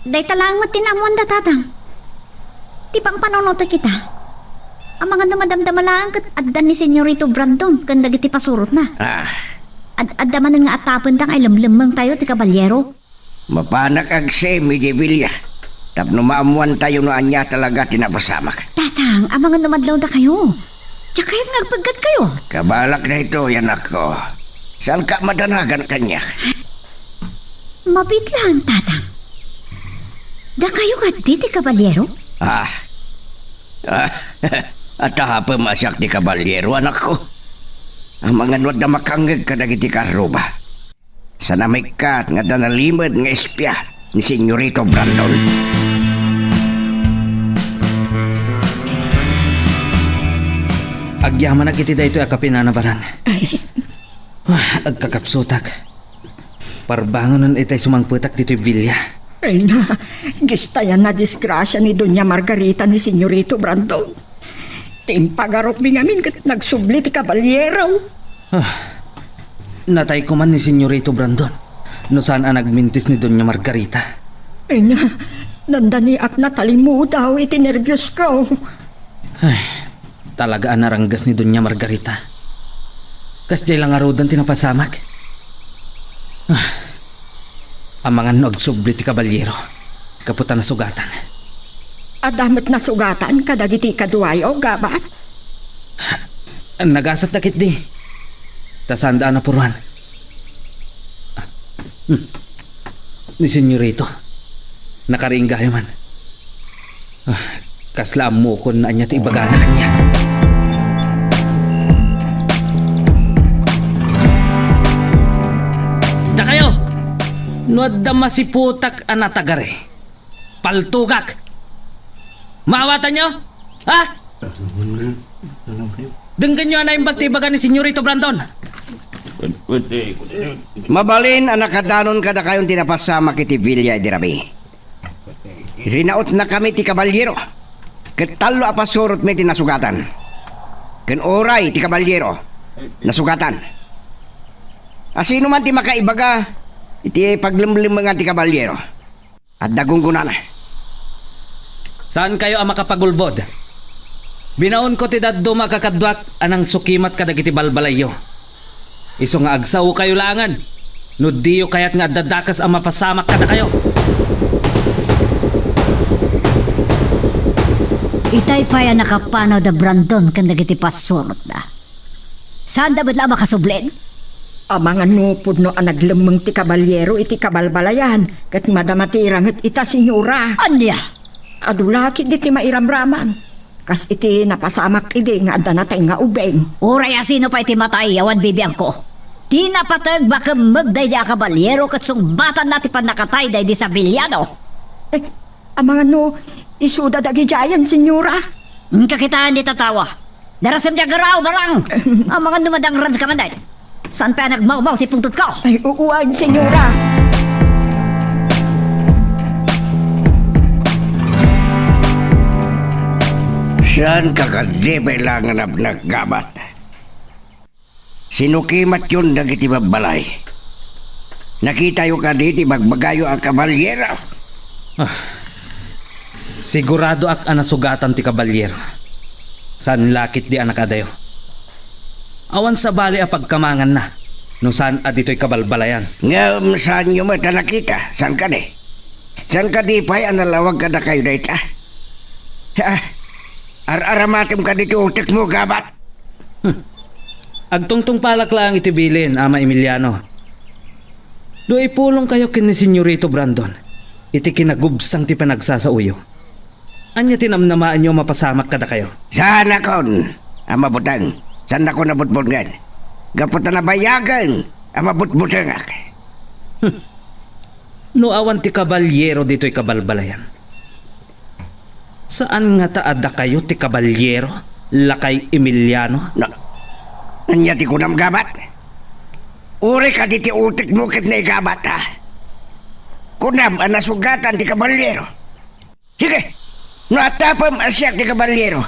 Dayta laeng met ti naammoanda, Tatang. Ti pangpanunotek ita, amangan no madamdama laeng ket adda ni Senyorito Brandon ken dagiti pasurotna. Ah. Ad-, adda manen nga atapenda nga ilemlemmengtayo ti kabalyero. Mapanak agsem idiay bilia tapno maammoantayo no ania talaga ti napasamak. Tatang, amangan no madlawdakayo. Diak kayat nga agpeggatkayo. Kabalak daytoy, anakko. Saanka a madanagan kaniak? Mabiit laeng, Tatang. Dakayo kadi ti kabalyero? Ah. Ah, atapem a siak ti kabalyero, anakko. Amangan no adda makangngeg kadagiti karruba. Saan a maikkat nga adda nalimed nga espia ni Senyorito Brandon. Agyamanak iti daytoy a kape, Nana Barang. Ay. Ah, agkakapsutak. Parbangonen itay sumangpetak ditoy bilia. Ay na, gistayan a disgrasia ni Doña Margarita ni Senyorito Brandon. Ti impagarupmi ngamin ket nagsubli ti kabalyero. Ah, natay koma ni Senyorito Brandon no saan a nagmintis ni Doña Margarita. Ay na, dandaniak natalimudaw iti nerbiosko. Ay, talaga a naranggas ni Doña Margarita. Kasdiay la ngaruden ti napasamak. Ah, amangan no agsubli ti kabalyero gapu ta nasugatan. Adda met nasugatan kadagiti kaduayo, gabat? Nagasatda ketdi. Ta saanda a napuruan. Hmm. Ni Senyorito, nakariinggayo man. Ah, kasla ammokon no ania ti ibagana kaniak. Dakayo, no adda masiputak a natagari, Paltugak! Maawatanyo? Ha? Denggenyo a naimbag ti ibaga ni Senyorito Brandon. Mabalin a nakadanon kadakayon ti napasamak iti bilia idi rabii. Rinautnakami ti kabalyero, ket tallo a pasurotmi ti nasugatan. Ken uray ti kabalyero, nasugatan. A sino man ti makaibaga iti paglemlemmengan ti kabalyero? Adda gunggonana. Saankayo a makapagulbod. Binaonko ti dadduma a kakaduak a nangsukimat kadagiti balbalayyo. Isu nga agsaokayo laengen no diyo kayat nga adda dakes a mapasamak kadakayo. Itay pay a nakapanaw da Brandon ken dagiti pasurotda. Saanda met la a makasubli? Amangan no pudno a naglemmeng ti kabalyero iti kabalbalayan, ket madama ti iranget ita, senyora. Ania? Adu la ketdi ti mairamraman. Kas iti napasamak idi nga adda natay nga ubing. Uray a sino pay ti matay, awan bibiangko. Ti napateg, makemmeg daydi a kabalyero ket sungbatanna ti pannakatay daydi sabiliano. Eh, amangan no isuda dagidiayen, senyora? Inka kitaen dita tawa. Darasem ti aggaraw, barang! Amangan no madangradka man, day. Saan pay a nagmawmaw ti pungtotko? Ay, uwan, senyora. Saan ka kadi pay la nga napnaggabat? Sinukimatyon dagiti babbalay. Nakitayo kadi ti bagbagayo a kabalyero? Ah, siguradoak a nasugatan ti kabalyero. Saan la ketdi a nakadayo. Awan sabali a pagkamanganna no saan a ditoy kabalbalayan. Ngem saanyo met a nakita? Saan kadi? Saan kadi pay a nalawag kadakayo dayta? Ha? Ar-aramatem kadi ti utekmo, gabat? Hmm. Agtungtungpalak laeng iti bilin, Ama Emiliano. No ipulongkayo ken ni Senyorito Brandon iti kinagubsang ti panagsasaoyo, ania ti namnamaenyo a mapasamak kadakayo? Saanakon a mabuteng. Saannakon a butbutngen. Gapu ta nabayagen a mabutbutengak. Hmm. No awan ti kabalyero ditoy kabalbalayan, saan ngata a dakayo ti kabalyero, Lakay Emiliano? Na, ania ti kunam, gabat? Uray kadi ti utekmo ket naigabat, a? Kunam a nasugatan ti kabalyero. Sige, no atapem a siak ti kabalyero,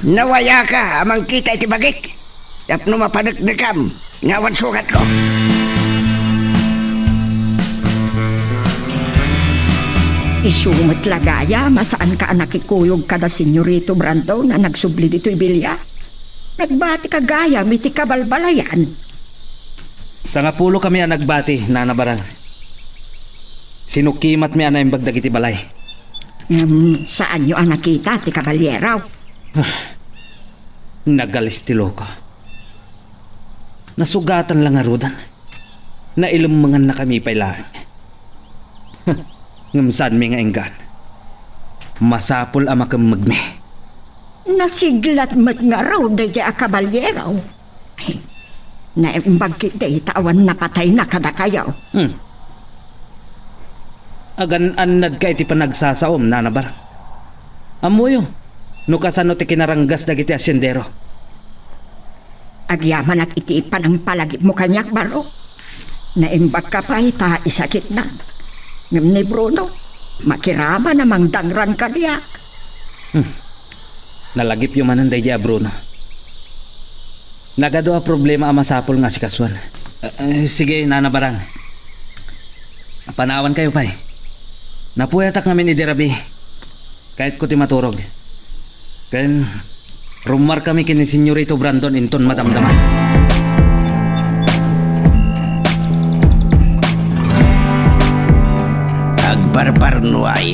nawayaka a mangkita iti bagik tapno mapaneknekam nga awan sugatko. Isu met la gayam a saanka a nakikuyog kada Senyorito Brandon a nagsubli ditoy bilia. Nagbatika gayam iti kabalbalayan. Sangapulokami a nagbati, Nana Barang. Sinukimatmi a naimbag dagiti balay. Ngem saanyo a nakita ti kabalyero? Ah, nagalis ti loko. Nasugatan la ngaruden. Nailemmengannakami pay laeng. Ngem saanmi nga inggaan. Masapul a makemmegmi. Nasiglat met ngarud daydiay a kabalyero. Naimbag ketdi ta awan napatayna kadakayo. Hmm. Agan-annadka iti panagsasaom, Nana Barang. Ammoyo no kasano ti kinaranggas dagiti haciendero. Agyamanak iti panangpalagipmo kaniak, baro. Naimbagka pay ta isakitnak. Ngem ni Bruno, makiraman a mangdangran kaniak. Hmm. Nalagipyo manen daydi a Bruno. Nagadu a problema a masapul nga asikasuan. Eh, sige, Nana Barang. Panawankayo pay. Napuyatak ngamin idi rabii. Kayatko ti maturog. Ken rummuarkami ken ni Senyorito Brandon inton madamdama. Agparparnuay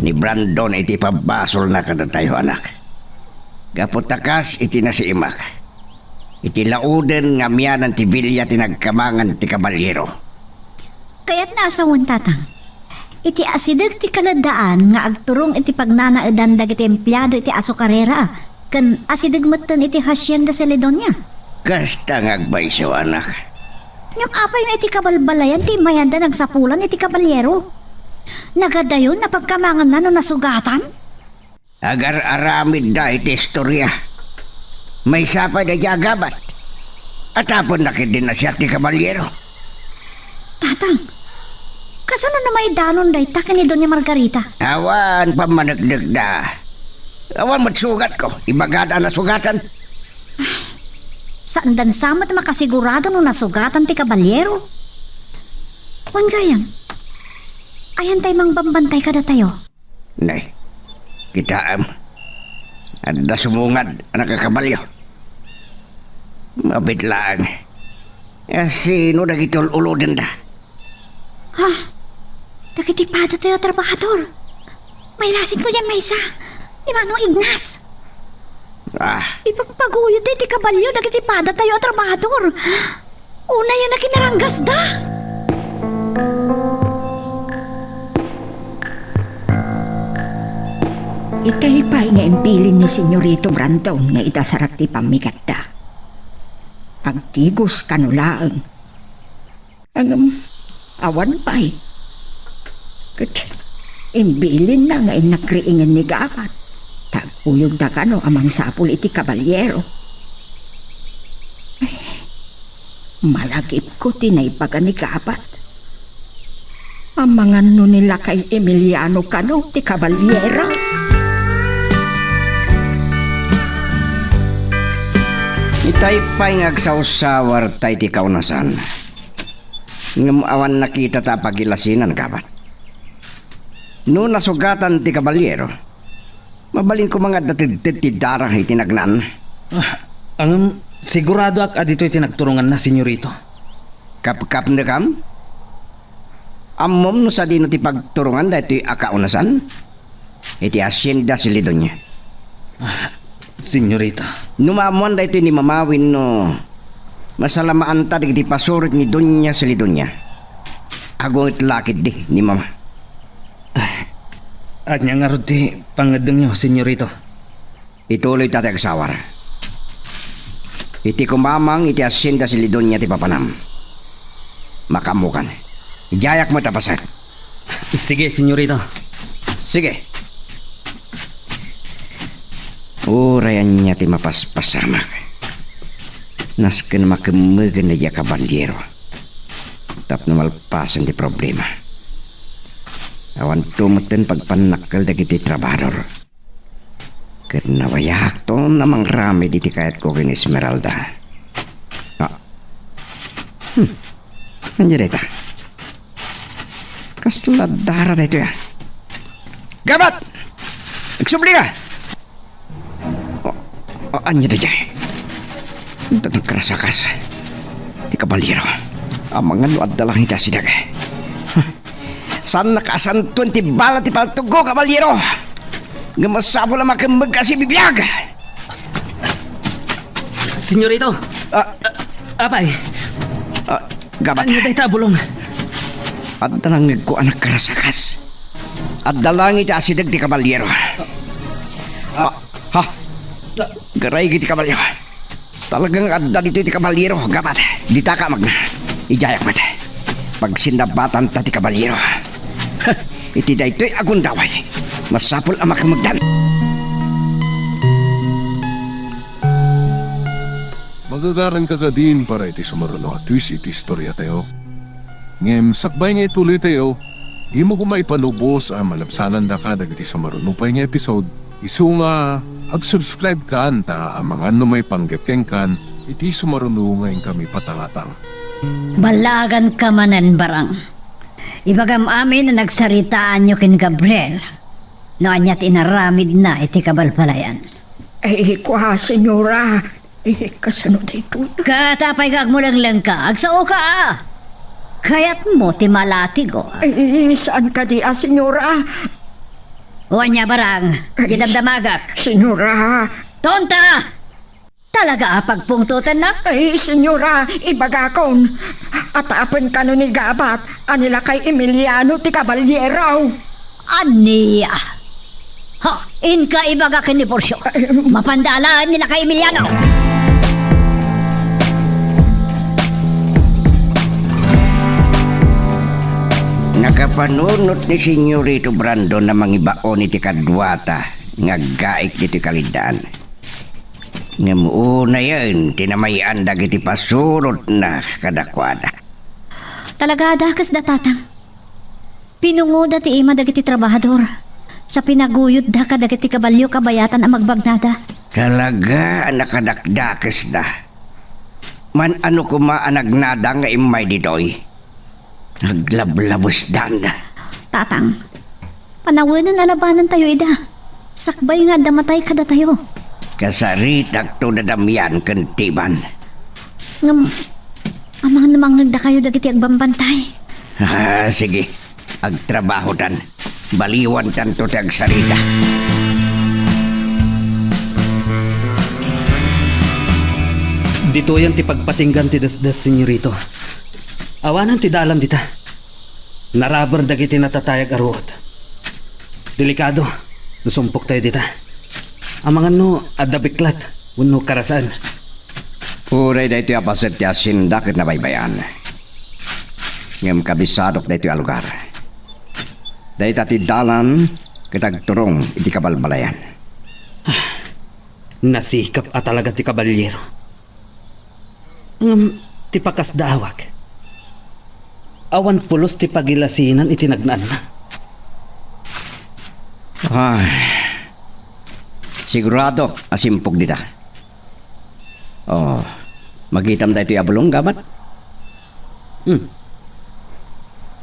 ni Brandon iti pabbasolna kadatayo, anak. Gapu ta kas iti nasiimak, iti lauden nga amianan ti bilia ti nagkamangan ti kabalyero. Kayatna a sawen, Tatang. Iti asideg ti kaladdaan nga agturong iti pagnanaedan dagiti empleado iti azucarera, ken asideg metten iti Hacienda Celedonia. Kasta nga agpayso, anak. Ngem apay no iti kabalbalayan ti immayanda nagsapulan iti kabalyero? Nagadayon a pagkamanganna no nasugatan? Agar-aramidda iti istoria. Maysa pay daydiay a gabat. Atapenna ketdin a siak ti kabaliero. Tatang, kasano no maidanon dayta ken ni Doña Margarita? Awan pammaneknekda. Awan met sugatko. Ibagada a nasugatan. Saandan sa met makasigurado no nasugatan ti kabaliero. Wen gayam, ayantay mangbambantay kadatayo. Nay, kitaem. Adda sumungad a nakakabalio. Mabiit laeng. A, sino dagiti ul-ulodenda? Ha? Dagiti padatayo a trabahador. Mailasinko diay maysa. Ni Manong Ignas. Ah. Ipagpaguyod ti kabalio dagiti padatayo a trabahador. Unay a nakinaranggasda. Itay pay nga imbilin ni Senyorito Brandon nga idasarak ti pammigatda. Agtigos kano laeng. Ngem, awan pay. Ket imbilinna nga innak riingen ni Gabat, ta agkuyogda kano a mangsapul iti kabaliero. Ay, malagipko ti naibaga ni Gabat. Amangan no ni Lakay Emiliano kano ti kabaliero. Itay pay nga agsawsawarta iti kaunasan. Ngem awan nakitata a pagilasinan, Gabat. No nasugatan ti kabaliero, mabalinko nga adda tedted ti dara iti nagnaan. Ah, ngem siguradoak a ditoy ti nagturonganna, Senyorito. Kapkapnekam? Ammom no sadino ti pagturongan daytoy a kaunasan? Iti Hacienda Celedonia. Ah, Senyorita. No maammoan daytoy ni Mama wenno masalamaanta dagiti pasurit ni Doña Celedonia, agunget la ketdi ni Mama. Ah, ania ngarud ti pangngeddengyo, Senyorito? Ituloyta ti agsawar. Iti kumamang iti Hacienda Celedonia ti papanam. Makaammokan. Idiayak met a paset. Sige, Senyorito. Sige. Uray ania ti mapaspasamak. Nasken makemmegen daydiay a kabaliero. Tapno malpasen ti problema. Awanto metten pagpannakkel dagiti trabahador. Ket nabayakton a mangramid iti kayatko ken Esmeralda. Ah. Hmm. Ania dayta? Kasla dara daytoy, a? Gabat! Agsublika! O, o, ania daydiay? Adda nagkarasakas. Ti kabaliero. Amangan no adda lang iti asideg. Huh. Saannak a santoen ti bala ti paltogko, kabaliero. Ngem masapul a makemmeg a sibibiag. Senyorito. Ah. Ah, apay. Ah, Gabat. Ania dayta a bulong? Adda nangngegko a nagkarasakas. Adda lang iti asideg ti kabaliero. Ah, ha? Garay iti kabaliero. Talaga nga adda ditoy ti kabaliero, Gabat. Ditaka, magna. Idiayak met. Pagsinnabatanta ti kabaliero. Iti daytoy a gundaway, masapul a makemmegdan. Magagaranka kadin para iti sumaruno a twist iti istoriatayo. Ngem sakbay nga ituloytayo, dimo koma ipalubos a malabsanandaka dagiti sumaruno pay nga episode. Isu nga, ag-subscribe kan ta amangan no maipanggep kenkan iti sumaruno nga inkami patangatang. Ballaaganka manen, Barang. Ibagam amin a nagsaritaanyo ken Gabriel no ania ti inaramidna iti kabalbalayan. Ay, kua, Senyora. Eh, kasano daytoy? Ket apay nga agmulenglengka? Agsaoka, a! Kayatmo ti malatigo, a? Ay, saan kadi, a, Senyora? O ania, Barang? Ay, di damdamagak. Senyora. Tonta! Talaga a pagpungtotennak? Ay, Senyora, ibagakon. Atapen kano ni Gabat a ni Lakay Emiliano ti kabalyero. Ania? Ha, inka ibaga ken ni Porcio. Mapanda alaen ni Lakay Emiliano. Akapanunot ni Senyorito Brandon a mangibaon iti kaduata nga aggaik ditoy kaliddaan. Ngem unayen ti namay-an dagiti pasurotna kadakuada. Talaga a dakesda, Tatang. Pinungoda ti ima dagiti trabahador, sa pinaguyodda kadagiti kabalio kabayatan a magbagnada. Talaga a nakadakdakesda. Man-ano koma a nagnada nga immay ditoy? Naglablabusdan. Tatang, panawenen a labanentayo ida. Sakbay nga adda matay kadatayo. Kasaritakto da Damian ken Tiban. Ngem, amangan no mangngegdakayo dagiti agbambantay. Ah, sige. Agtrabahotan. Baliwantanto ti agsarita. Ditoyen ti pagpatinggan ti desdes, senyorito. Awanen ti dalan dita. Naraber dagiti natatayag a ruot. Delikado no sumpoktayo dita. Amangan no adda biklat wenno karasaen. Uray daytoy a paset ti hacienda ket nabaybay-an. Ngem kabisadok daytoy a lugar. Dayta ti dalan ket agturong iti kabalbalayan. Nasikap a talaga ti kaballiero. Ngem ti pakasdaawak, awan pulos ti pagilasinan iti nagnaanna. Ay, sigurado a simpog dita. Oh, makitam daytoy a bulong, gabat? Hmm.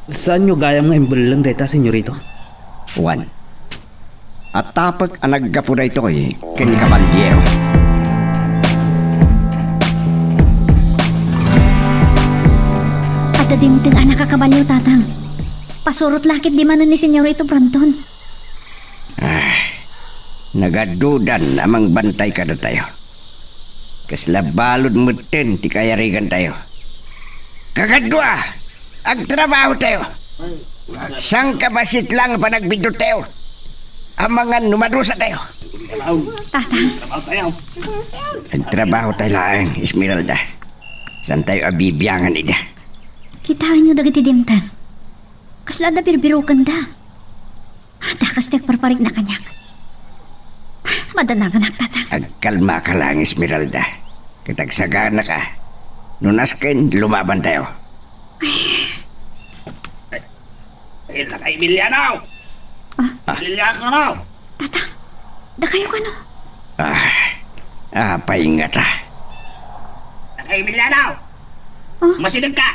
Saanyo gayam nga imbelleng dayta, senyorito? Wen, atapek a naggapu daytoy ken ni kaballiero. Adda dimteng a nakakabalio, Tatang. Pasurot la ketdi manen ni Senyorito Brandon. Ah, nagadudan a mangbantay kadatayo. Kasla balud metten ti kayarigantayo. Kakadua, agtrabahotayo. Sangkabassit la nga panagbiddutayo. Amangan no madusatayo. Tatang. Agtrabahotayo laeng, Esmeralda. Saantayo a bibiangan ida. Kitaenyo dagiti dimteng. Kasla adda birbirokenda. Dakes ti agparparikna kaniak. Madananganak, Tatang. Agkalmaka laeng, Esmeralda. Ket agsaganaka. No nasken, lumabantayo. Ay, lakay Emiliano! Ah. Emiliano! Tatang, dakayo kano? Ah, apay ngata? Lakay Emiliano! Ah? Masidegka!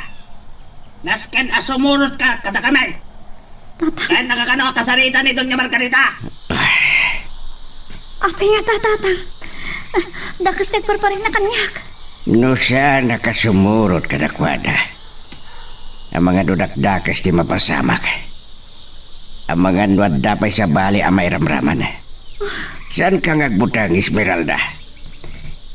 Nasken a sumurotka kadakami! Tatang. Ken nakakano a kasarita ni Doña Margarita? Apay ngata, Tatang? Ah, dakes ti agparparikna kaniak. No saanka a sumurot kadakuada, amangan no dakdakes ti mapasamak. Amangan no adda pay sabali a mairamraman. Saanka nga agbuteng, Esmeralda?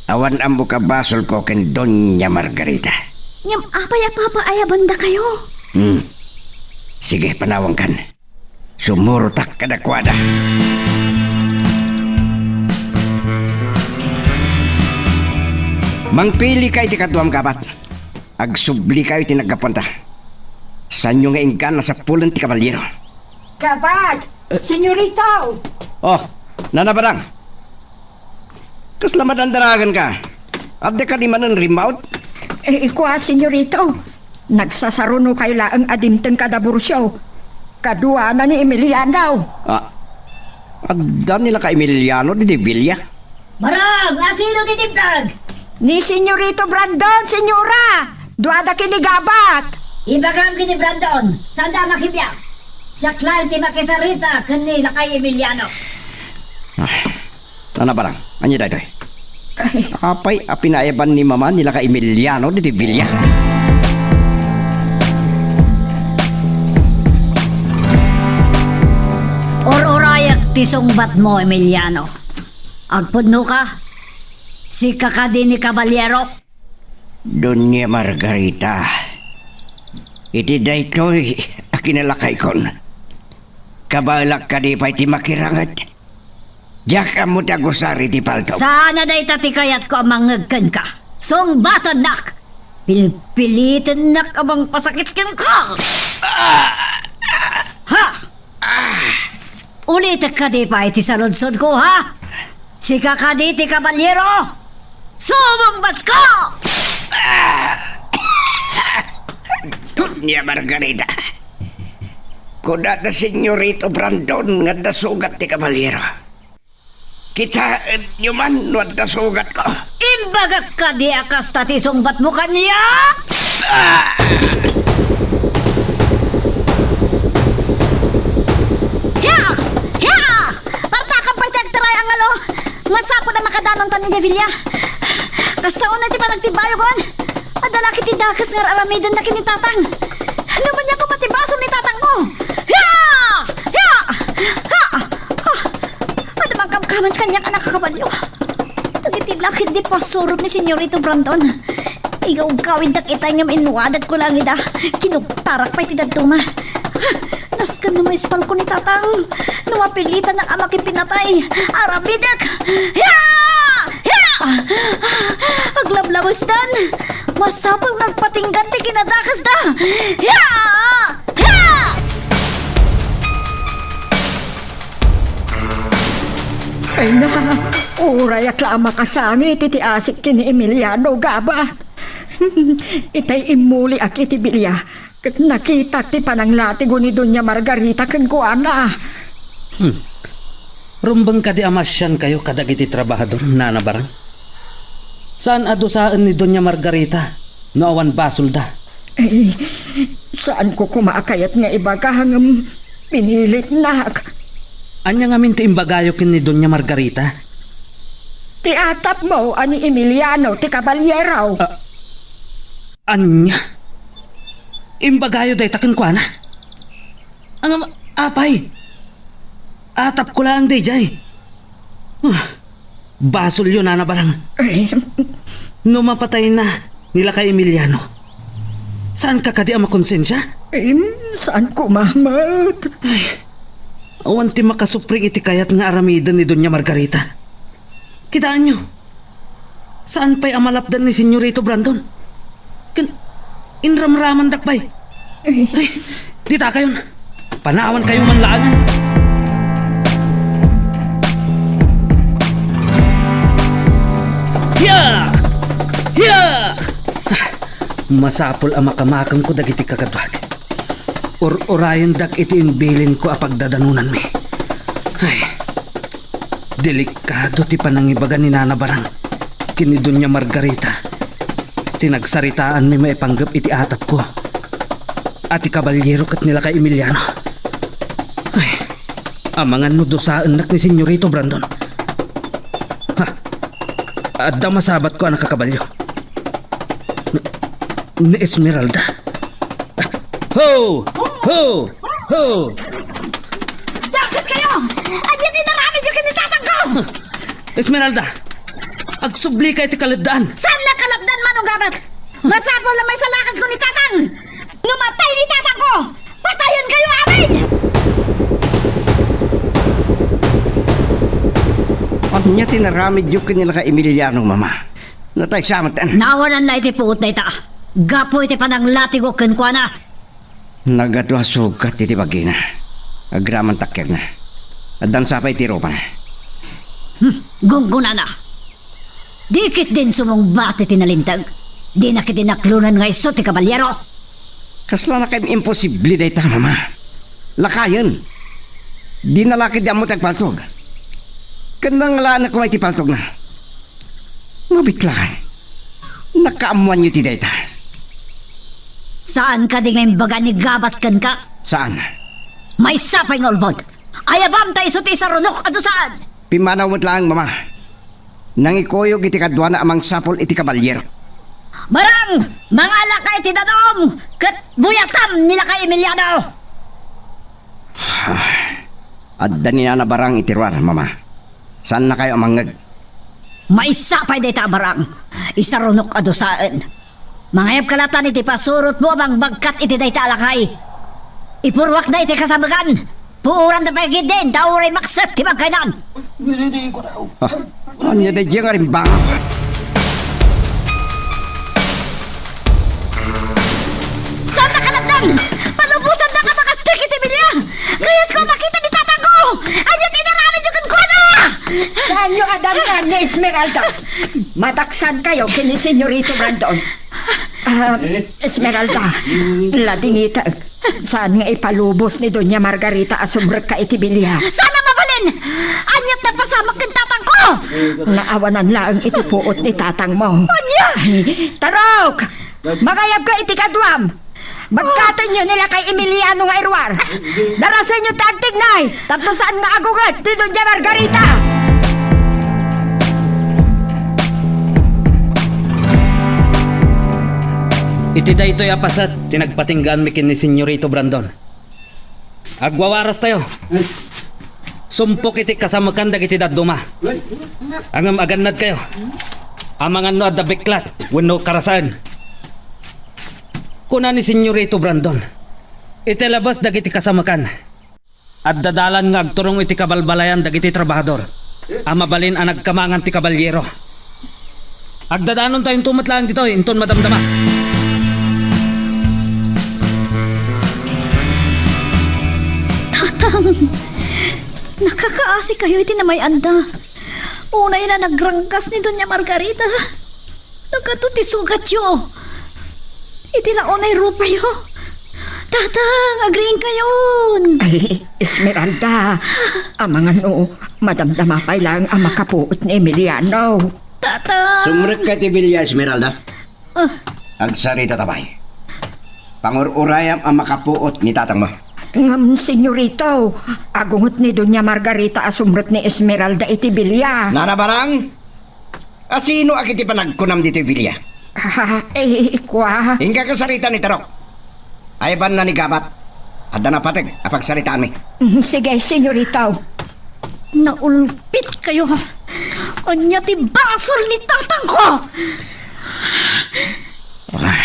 Awan ammoka basolko ken Doña Margarita. Ngem apay a papaayabandakayo? Hmm. Sige, panawangkan. Sumurotak kadakuada. Mangpilikayo ti kaduam, gabat. Agsublikayo ti naggapuanta. Saanyo nga inggana a sapulen ti kaballiero. Gabat! Senyorito! Oh, Nana Badang. Kasla madandanaganka? Adda kadi manen rimmaut? Eh, kua, senyorito, nagsasarunokayo laeng a dimteng kada Burcio. Kaduana ni Emiliano. Ah, adda ni lakay Emiliano ditoy bilia? Barang, asino ti dimteng? Ni Senyorito Brandon, senyora! Duada ken ni Gabat! Ibagam ken ni Brandon, saanda a makibiag. Siak laeng ti makisarita ken ni lakay Emiliano. Ah, Nana Badang, ania daytoy? Ay. Apay a pinaayaban ni Mama ni lakay Emiliano ditoy bilia? Ur-urayak ti sungbatmo, Emiliano. Agpudnoka? Sika kadi ni kaballiero? Doña Margarita, iti daytoy a kinalakaykon, kabaelak kadi pay ti makiranget? Diak ammo ti agusar iti paltok. Saan a dayta ti kayatko a mangngeg kenka. Sungbatennak! Pilpilitennak a mangpasakit kenka! Ah! Ulitek kadi pay ti saludsodko, ha? Sika kadi ti kabalyero? Sumungbatko! Doña Margarita, kunada Senyorito Brandon nga adda sugat ti kabalyero. Kitaenyo man no adda sugatko. Imbagak kadi a kasta ti sungbatmo kaniak? Ah! Hia! Hia! Partakam pay ti agtaray a ngalo. Nga sapul a makadanontan idiay bilia. Kasta unay ti panagtibayogon. Adda la ketdi dakes nga ar-aramidenda ken ni Tatang. Numan nia koma ti basol ni Tatangmo. Hia! Hia! Hia! Ah! Adda mangkamkamang kaniak a nakakabalio. Dagiti la ketdi pasurot ni Senyorito Brandon. Igawgawiddak itay ngem inwadakko laeng ida. Kinuktarak pay ti dadduma. Nasken no maispalko ni Tatang. No mapilitanak a makipinatay. Aramidek. Hia! Hia! Aglablabesdan. Masapul nga agpatinggan ti kinadakesda. Hia! Hia! Ay na, urayak la a makasangit iti asik ken ni Emiliano, Gabat. Itay immuliak iti bilia, ket nakitak ti pananglatigo ni Doña Margarita kenkuana. Hmm. Rumbeng kadi a masiankayo kadagiti trabahador, Nana Barang? Saan a dusaen ni Doña Margarita no awan basolda? Ay, saanko koma a kayat nga ibaga, ngem pinilitnak. Ania ngamin ti imbagayo ken ni Doña Margarita? Ti atapmo a ni Emiliano ti kabalyero. Ah, ania? Imbagayo dayta kenkuana? Ngem, apay, atapko laeng daydiay. Ah, basolyo, Nana Barang. Ay. No mapatayna ni lakay Emiliano, saanka kadi a makonsensia? Em, saanko met. Ay, awan ti makasupri iti kayat nga aramiden ni Doña Margarita. Kitaenyo, saan pay a malapdan ni Senyorito Brandon? Ken inramramandak pay. Ay, ditakayon. Panawankayo man laengen. Hiya! Hiya! Masapul a makamakemko dagiti kakaduak. Ur-urayendak iti imbilinko a pagdadanonanmi. Ay, delikado ti panangibaga ni Nana Barang ken ni Doña Margarita. Ti nagsaritaanmi maipanggep iti atapko a ti kabalyero ket ni lakay Emiliano. Ay, amangan no dusaennak ni Senyorito Brandon. Ha, adda masabatko a nakakabalyo. Ni, ni Esmeralda. Ho! Ho! Ho! Dakeskayo! Ania ti inaramidyo ken ni tatangko? Esmeralda, agsublika iti kaleddan. Saan a kaleddan, Manong Gabat? Masapul a maisalakadko ni tatang. No matay ni tatangko, patayenkayo amin! Ania ti inaramidyo ken ni lakay Emiliano, Mama? Natay sa met. Naawanan la iti puot dayta gapu iti pananglatigo kenkuana. Nagadu a sugat iti bagina. Agraman takkerna. Addan sa pay iti rupana. Hmm, gunggonana. Di ketdin sumungbat iti nalinteg. Dina ketdi naklonen nga isu ti kabalyero. Kasla nakaim-imposible dayta, Mama. Lakayen. Dina la ketdi ammo ti agpaltog. Ken nangalaanna koma iti paltogna. Mabitlaan. Nakaammoanyo ti dayta. Saan kadi nga imbaga ni Gabat kenka? Saan? Maysa pay nga ulbod. Ayabam ta isu ti isarunok a dusaen. Pimmanaw met laeng, Mama. Nangikuyog iti kaduana a mangsapul iti kabalyero. Barang! Mangalaka iti danum ket buyatam ni lakay Emiliano! Adda ni Nana Barang iti ruar, Mama. Saannakayo a mangngeg. Maysa pay dayta a Barang. Isarunok a dusaen. Mangayabka latan iti pasurotmo a mangbagkat iti dayta a lakay. Ipurruakda iti kasabegan. Puoranda pay ketdin ta uray makset ti pagkaynan. Ah, ania daydiay nga rimbangak? Saannak a kaladdan! Palubosandaka a makasdek iti bilia! Kayatko a makita ni tatangko! Saanyo a dangan ni Esmeralda? Madaksan kayo ken ni Senyorito Brandon. Ah, Esmeralda, ladingitek. Saan nga ipalubos ni Doña Margarita a sumrekka iti bilia? Saan a mabalin? Aniat napasamak ken tatangko? Naawanan laeng iti puot ni tatangmo. Ania? Ay, Tarok! Mangayabka iti kaduam! Bagkatenyo ni Lakay Emiliano nga iruar! Darasenyo ti agtignay tapno saan nga agunget ni Doña Margarita! Iti daytoy a paset ti nagpatinggaanmi ken ni Senyorito Brandon. Agwawarastayo. Sumpok iti kasamekan dagiti dadduma. Ngem agannadkayo. Amangan no adda biklat wenno karasaen. Kuna ni Senyorito Brandon, iti labas dagiti kasamekan, adda dalan nga agturong iti kabalbalayan dagiti trabahador a mabalin a nagkamangan ti kabalyero. Agdadanontayo met laeng ditoy inton madamdama. Tatang, nakakaasikayo iti namay-anda. Unay la nagranggas ni Doña Margarita. Nagadu ti sugatyo. Iti launay rupayo. Tatang, agriingkayon. Ay, Esmeralda, amangan no madamdama pay laeng a makapuot ni Emiliano. Tatang. Sumrekka iti bilia, Esmeralda. Ah. Agsaritata pay. Pangur-urayam a makapuot ni tatangmo. Ngem, Senyorito, agunget ni Doña Margarita a sumrek ni Esmeralda iti bilia. Nanabarang? A sino a ket ti panagkunam ditoy bilia? Ah, eh, kua. Inka kasarita ni Tarok. Aybanna ni Gabat. Adda napateg a pagsaritaanmi. Mm, sige, Senyorito. Naulpitkayo. Ania ti basol ni tatangko? Ah.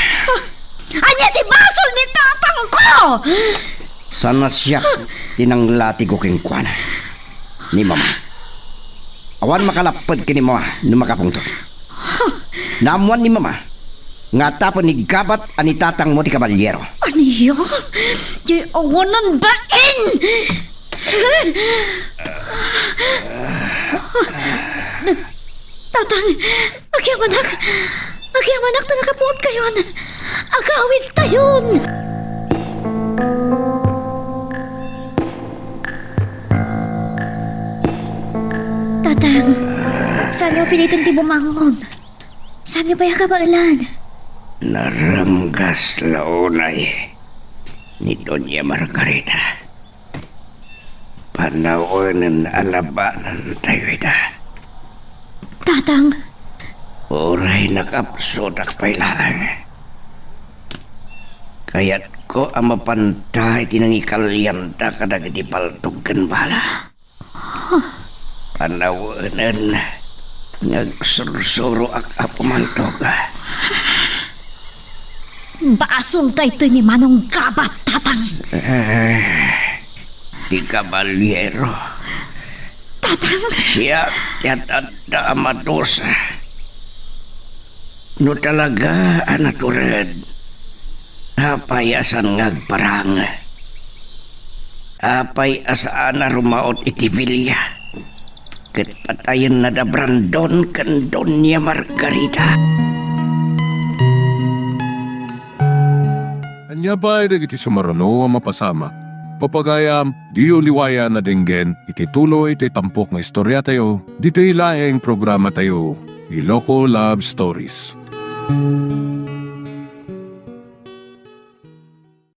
Ania ti basol ni tatangko? Saan a siak ti nanglatigo kenkuana. Ni Mama. Awan makalapped ken ni Mama no makapungtot. Naammoan ni Mama nga tapno ni Gabat a ni tatangmo ti kabalyero. Ania? Diay awanan bain! Tatang, agyamanak! Agyamanak ta nakapuotkayon! Agawidtayon! Tatang, saanyo piliten ti bumangon? Saanyo pay a kabaelan? Naranggas la unay ni Doña Margarita. Panawenen a labanentayo ida. Tatang. Uray nakapsutak pay laeng. Kayatko a mapanta iti nangikalianta kadagiti paltog ken bala. Panawenen nga agsursuroak a pumantog. Basol daytoy ni Manong Gabat, Tatang. Eh, ti kabalyero. Tatang. Siak ti ad-adda a madusa. No talaga a natured, apay a saan nga agparang? Apay a saan a rumaot iti bilia ket patayenna da Brandon ken Doña Margarita? Ania pay dagiti sumaruno a mapasamak? Papagayam, diyo liwayan a denggen iti tuloy ti tampok nga istoriatayo, ditoy laeng programatayo, Iloko Love Stories.